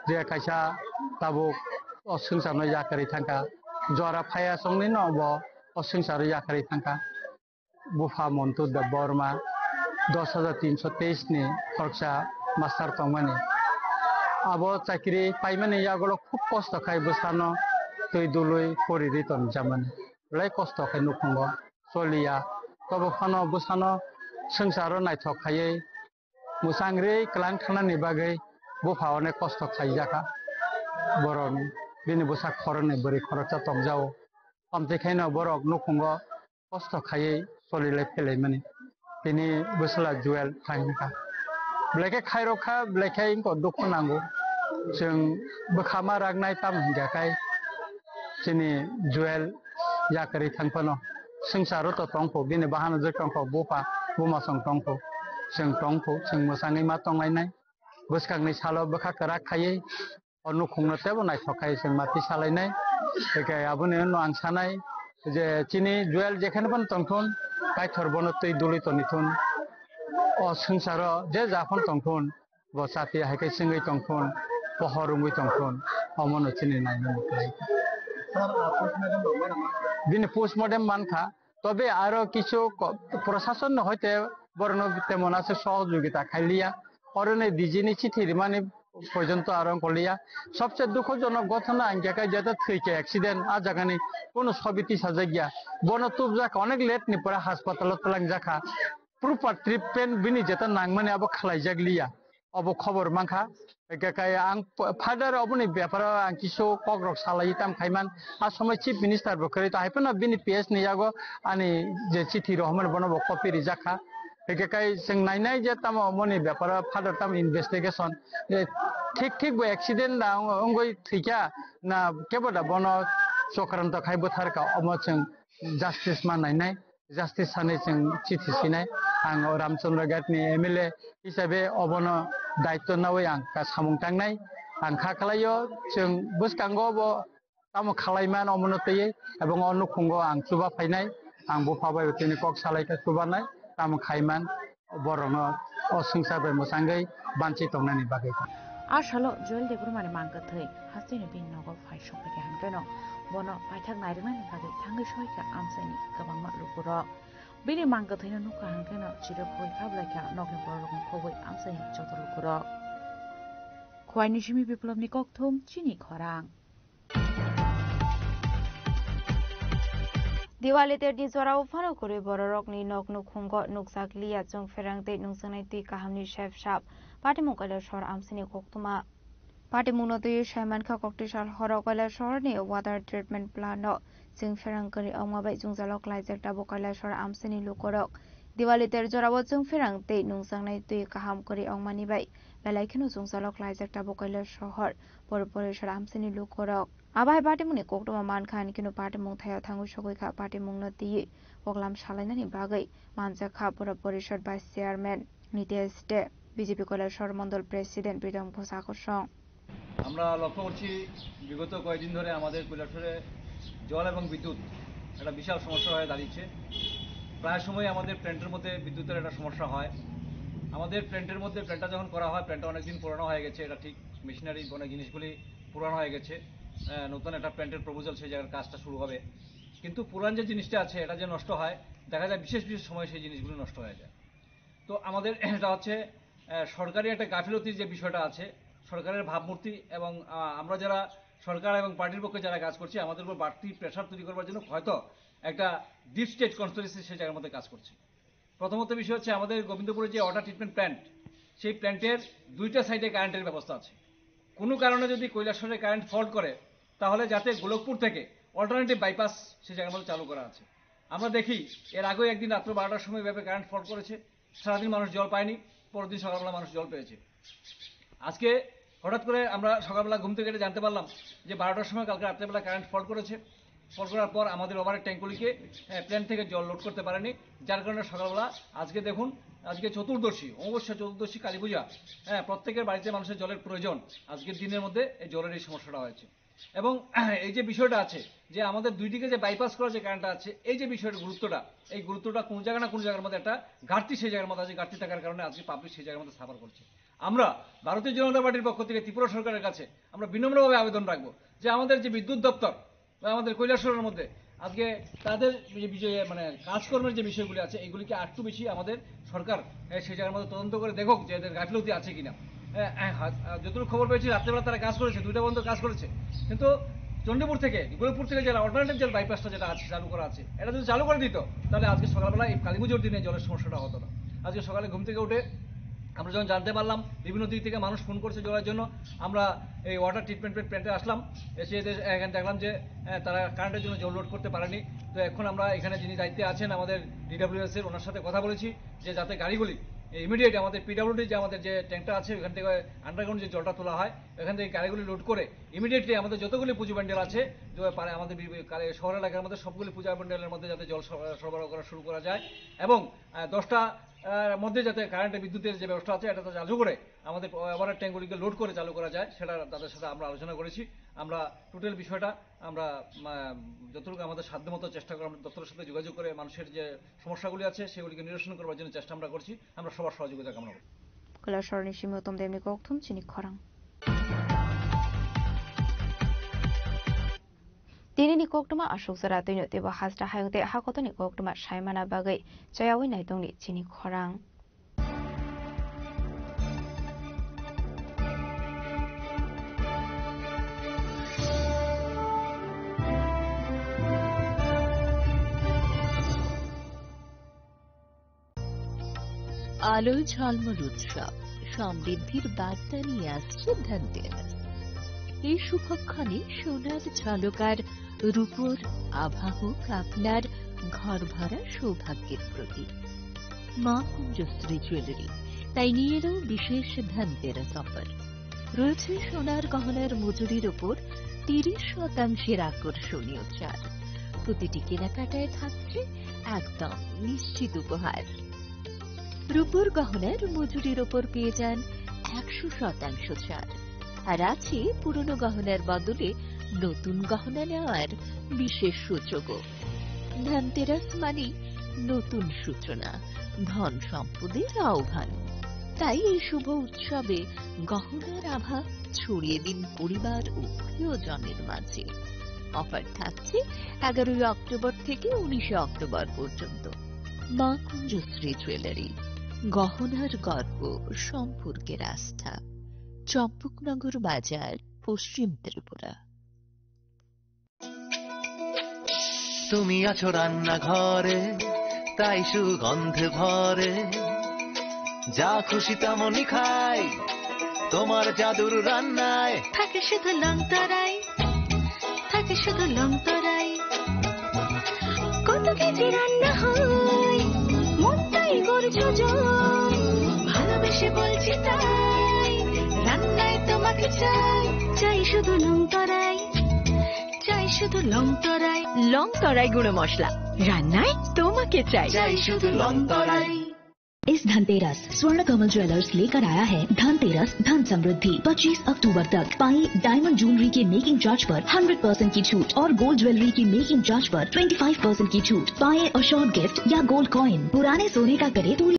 je kaisa tabuk o swngcharno yakarwi thangkha. Jora phaiya songni no bo o swngcharo yakarwi thangkha. Bupha Montu Debbarma dos hajar tinso teis ni khoroksa master tongmani. Abo chakri paimani yagulo khub kosto khai bwsano twi dului pori ri tonjamani. Belai kosto khai nukhungo choliya. Tobo phano bwsano swngcharo naithok khaiwi mwchangri kwlang thanani bagwi bupha onek kosto khaijakha. Borok bini bwsa khoroknwi bwrwi khoroksa tongjao. Amtwi khaino borok nukhungo kosto khaiwi solilai phelaimani. Tini bwsla Joel thang wngkha. Belai khe khairok kha, belai khe wngkha dukhu nango. Chwng bwkha ma raknai tamo hingkha khai chini Joel yakarwi thang phano. Swngcharo to tongkho, bini bahanajwk tongkho, bupha bumasong tongkho. Chwng tongkho, chwng mwchangwi ma tonglainai. Bwskangni salo bwkha kwrak khaiwi o nukhungno teibo naithok khai chwng ma twi salainai. Hingkhe aboni ulo ang sanai je chini Joel jekheno phano tongthun, Kaitor bono twi dului tonithun. O swngcharo je ja phano tongthun, bo chati hai khe chwngwi tongthun, pohor wngwi tongthun, omono chini nainani khlai. Bini postmortem mankha, Tobe aro kichu ko-, prosasonno hoite borokno temon aswk sohojogita khailiya. Oroni D G ni chithi rimani porjonto aro wngkoliya. Sobse dukhojonok ghotona hwnkhe khe jeta thwikha accident, ah jagani kono sobi tisajakya. Bono tubjakha, onek late ni pore haspatalo twlangjakha. Proper treatment bini jeta nangmani abo khlaijakliya. Obo khobor mankha. Hwnkhe khe ang p-, father oboni beparo ang kisu kokrok salai tam khaiman. A somoi chief minister bo kwrwi to hai phano bini P S ni yago ani je chithi rohormani bono bo copy rijakha. Hwnkhe khe chwng nainai je tamo omoni beparo father tamo investigation, eh, thik thik bo accident da wng-, wngwi thwikha na kebo da bono chokranto khai bwtharkha, omo chwng justice ma nainai. Justice sanwi chwng chithi sinai. Ang o Ramchandra Ghat ni M L A hisabe obono daityo nawi ang ka samung tangnai. Ang kha khlaio, chwng bwskango bo tamo khlaiman omono twiwi, ebong o nukhungo ang chuba phainai. Ang bupha bai tini kok salai khe chubanai, tamo khaiman borokno o swngchar bai mwchangwi banchi tongnani bagwi. A salo Joel Debbarmani mang kwthwi hasteni bini nogo phai sokphaikha hwnkhe no bono paithak nairwknani bagwi thangwi soikha amchaini kwbangma lukurok. Bini mang kwthwino nukha hwnkhe no chirok khogwi khablaikha nokni bororokno khogwi amchaini joto lukurok. Khwaini simi Biplobni kokthum chini khorang. Diwali terni jorao phano kwrwi bororokni nok nukhungo nukjak liya chwng pherang tei nungjaknai twi kahamni sep sap. Patimung Kailasor amsini koktwma. Patimungno twiwi saimankha Koktisar horo Kailasor ni water treatment plant no chwng pherang kwrwi ongma bai jwngjalo klaijak tabuk Kailasor amsini lukorok. Diwali ter jorao chwng pherang tei nungjaknai twi kaham kwrwi ongmani bai belai kheno jwngjalo klaijak tabuk Kailasor. Pori pori sor amsini lukorok. Abo hai patimungni koktwma mankha, hwnkheno patimung thaio thangwi sogwi kha. Patimungno twiwi koklam salainani bagwi manjak kha Pura Porishad Vice Chairman Nitesh De, B J P Kailasor Mondol President Pritam Ghosh Akosong. আমরা লক্ষ্য করছি, বিগত কয়েকদিন ধরে আমাদের কৈলাসহরে জল এবং বিদ্যুৎ একটা বিশাল সমস্যা হয়ে দাঁড়িয়েছে। প্রায় সময় আমাদের প্ল্যান্টের মধ্যে বিদ্যুতের একটা সমস্যা হয়। আমাদের প্ল্যান্টের মধ্যে, প্ল্যান্টটা যখন করা হয়, প্ল্যান্টটা অনেক দিন পুরানো হয়ে গেছে, এটা ঠিক, মেশিনারি, অনেক জিনিসগুলি পুরানো হয়ে গেছে। আহ, নতুন একটা প্ল্যান্টের প্রপোজাল, সেই জায়গার কাজটা শুরু হবে, কিন্তু পুরান যে জিনিসটা আছে, এটা যে নষ্ট হয়, দেখা যায় বিশেষ বিশেষ সময় সেই জিনিসগুলি নষ্ট হয়ে যায়। তো আমাদের এটা হচ্ছে, আহ, সরকারি একটা গাফিলতির যে বিষয়টা আছে, সরকারের ভাবমূর্তি এবং, আহ, আমরা যারা সরকার এবং পার্টির পক্ষে যারা কাজ করছি, আমাদের উপর বাড়তি প্রেশার তৈরি করবার জন্য হয়তো একটা ডিপ স্টেট কনস্পিরেসি সেই জায়গার মধ্যে কাজ করছে। প্রথমত বিষয় হচ্ছে, আমাদের গোবিন্দপুরে যে ওয়াটার ট্রিটমেন্ট প্ল্যান্ট, সেই প্ল্যান্টের দুইটা সাইডে কারেন্টের ব্যবস্থা আছে। কোনো কারণে যদি কৈলাসহরে কারেন্ট ফল্ট করে, তাহলে যাতে গোলকপুর থেকে অল্টারনেটিভ বাইপাস সেই জায়গার মধ্যে চালু করা আছে। আমরা দেখি, এর আগেও একদিন রাত্র বারোটার সময় এভাবে কারেন্ট ফল্ট করেছে, সারাদিন মানুষ জল পায়নি, পরের দিন সকালবেলা মানুষ জল পেয়েছে। আজকে হঠাৎ করে আমরা সকালবেলা ঘুম থেকে উঠে জানতে পারলাম যে বারোটার সময় কালকে রাত্রেবেলা কারেন্ট ফল্ট করেছে। ফল্ট করার পর আমাদের ওভারহেড ট্যাঙ্কগুলিকে, আহ, প্ল্যান্ট থেকে জল লোড করতে পারেনি, যার কারণে সকালবেলা আজকে দেখুন, আজকে চতুর্দশী, অমাবস্যা, চতুর্দশী, কালী পূজা, হ্যাঁ, প্রত্যেকের বাড়িতে মানুষের জলের প্রয়োজন। আজকের দিনের মধ্যে এই জলের এই সমস্যাটা হয়েছে। এবং এই যে বিষয়টা আছে যে আমাদের দুই দিকে যে বাইপাস করা যে কারেন্টটা আছে, এই যে বিষয়টার গুরুত্বটা, এই গুরুত্বটা কোনো জায়গা না কোনো জায়গার মধ্যে একটা ঘাটতি, সেই জায়গার মধ্যে আছে, ঘাটতি থাকার কারণে আজকে পাবলিক সেই জায়গার মধ্যে সাফার করছে। আমরা ভারতীয় জনতা পার্টির পক্ষ থেকে ত্রিপুরা সরকারের কাছে আমরা বিনম্রভাবে আবেদন রাখবো যে আমাদের যে বিদ্যুৎ দপ্তর বা আমাদের কৈলাসহরের মধ্যে আজকে তাদের যে বিষয়ে, মানে, কাজকর্মের যে বিষয়গুলি আছে, এগুলিকে আরেকটু বেশি আমাদের সরকার, এ, সেই জায়গার মধ্যে তদন্ত করে দেখুক যে এদের গাফিলতি আছে কিনা। এ, এ, হা-, আ, যতটুকু খবর পেয়েছি, রাত্রেবেলা তারা কাজ করেছে, দুইটা পর্যন্ত কাজ করেছে, কিন্তু চণ্ডীপুর থেকে, গোলকপুর থেকে যেটা অল্টারনেটিভ যে বাইপাসটা যেটা আছে, চালু করা আছে, এটা যদি চালু করে দিত, তাহলে আজকে সকালবেলা এই কালী পুজোর দিনে জলের সমস্যাটা হতো না। আজকে সকালে ঘুম থেকে উঠে আমরা যখন জানতে পারলাম, বিভিন্ন দিক থেকে মানুষ ফোন করছে জলের জন্য, আমরা এই ওয়াটার ট্রিটমেন্ট প্ল্যান্টে আসলাম, এসে এদের এখানে দেখলাম যে, আহ, তারা কারেন্টের জন্য জল লোড করতে পারেনি। তো এখন আমরা এখানে যিনি দায়িত্বে আছেন আমাদের ডিডব্লিউএস এর, ওনার সাথে কথা বলেছি যে যাতে গাড়িগুলি ইমিডিয়েট আমাদের পিডব্লিউডি যে আমাদের যে ট্যাঙ্কটা আছে, ওখান থেকে আন্ডারগ্রাউন্ড যে জলটা তোলা হয়, ওখান থেকে গাড়িগুলি লোড করে ইমিডিয়েটলি আমাদের যতগুলি পুজো প্যান্ডেল আছে, যে পারে আমাদের বি-, বি-, কালে-, শহর এলাকার মধ্যে সবগুলি পূজা প্যান্ডেলের মধ্যে যাতে জল সর-, সরবরাহ করা শুরু করা যায় এবং, আহ, দশটা, আহ, মধ্যে যাতে কারেন্টের, বিদ্যুতের যে ব্যবস্থা আছে, এটা যাতে চালু করে আমাদের ওভারহেড ট্যাঙ্কগুলিকে লোড করে চালু করা যায়, সেটা তাদের সাথে আমরা আলোচনা করেছি। আমরা টোটাল বিষয়টা আমরা, আহ, যতটুকু আমাদের সাধ্যমতো চেষ্টা করে আমরা দপ্তরের সাথে যোগাযোগ করে মানুষের যে সমস্যাগুলি আছে, সেগুলিকে নিরসন করবার জন্য চেষ্টা আমরা করছি। আমরা সবার সহযোগিতা কামনা করি। Kailasor ni simi Uttam Debni kokthum chini khorang. Tinini koktwma aswk jora twino teibo hasta hayung tei hakotorni koktwma saimana bagwi chayawi naitongni chini khorang. আলোয় ঝলমল উৎসব, সমৃদ্ধির বার্তা নিয়ে আসছে ধনতেরাস। এই শুভক্ষণে সোনার ঝলকার রূপোর আভা হোক আপনার ঘর ভরা সৌভাগ্যের প্রতীক। মা কুঞ্জশ্রী জুয়েলারি তাই নিয়ে এলো বিশেষ ধনতেরাস অফার। রয়েছে সোনার গহনার মজুরির ওপর তিরিশ শতাংশের আকর্ষণীয় ছাড়। প্রতিটি কেনাকাটায় থাকছে একদম নিশ্চিত উপহার। রূপোর গহনার মজুরির ওপর পেয়ে যান একশো শতাংশ ছাড়। আর আছে পুরনো গহনার বদলে নতুন গহনা নেওয়ার বিশেষ সুযোগও। ধনতেরাস মানেই নতুন সূচনা, ধন সম্পদের আহ্বান। তাই এই শুভ উৎসবে গহনার আভা ছড়িয়ে দিন পরিবার ও প্রিয়জনের মাঝে। অফার থাকছে এগারোই অক্টোবর থেকে উনিশে অক্টোবর পর্যন্ত। মা কুঞ্জশ্রী জুয়েলারি, গহনার গর্ব, সম্পর্কের আস্থা। চম্পকনগর বাজার, পশ্চিম ত্রিপুরা। তুমি আছো রান্নাঘরে, তাই সুগন্ধে ভরে। যা খুশি তেমনই খাই, তোমার জাদুর রান্নায়। থাকে শুধু লং তরাই, থাকে শুধু লং তরাই। কত কেজি রান্না হয়, মনটাই করছো জয়। ভালোবেসে বলছি তাই, রান্নায় তোমাকে চাই, চাই শুধু লং তরাই। চাই শুধু লং তরাই। লং তরাই গুঁড়ো মশলা, রান্নায় তোমাকে চাই। চাই শুধু লং তরাই। इस धनतेरस स्वर्ण कमल ज्वेलर्स लेकर आया है धनतेरस धन समृद्धि। पच्चीस अक्टूबर तक पाएं डायमंड ज्वेलरी के मेकिंग चार्ज पर हंड्रेड परसेंट की छूट और गोल्ड ज्वेलरी की मेकिंग चार्ज पर ट्वेंटी फ़ाइव परसेंट की छूट। पाएं अश्योर्ड गिफ्ट या गोल्ड कॉइन। पुराने सोने का करें पूरी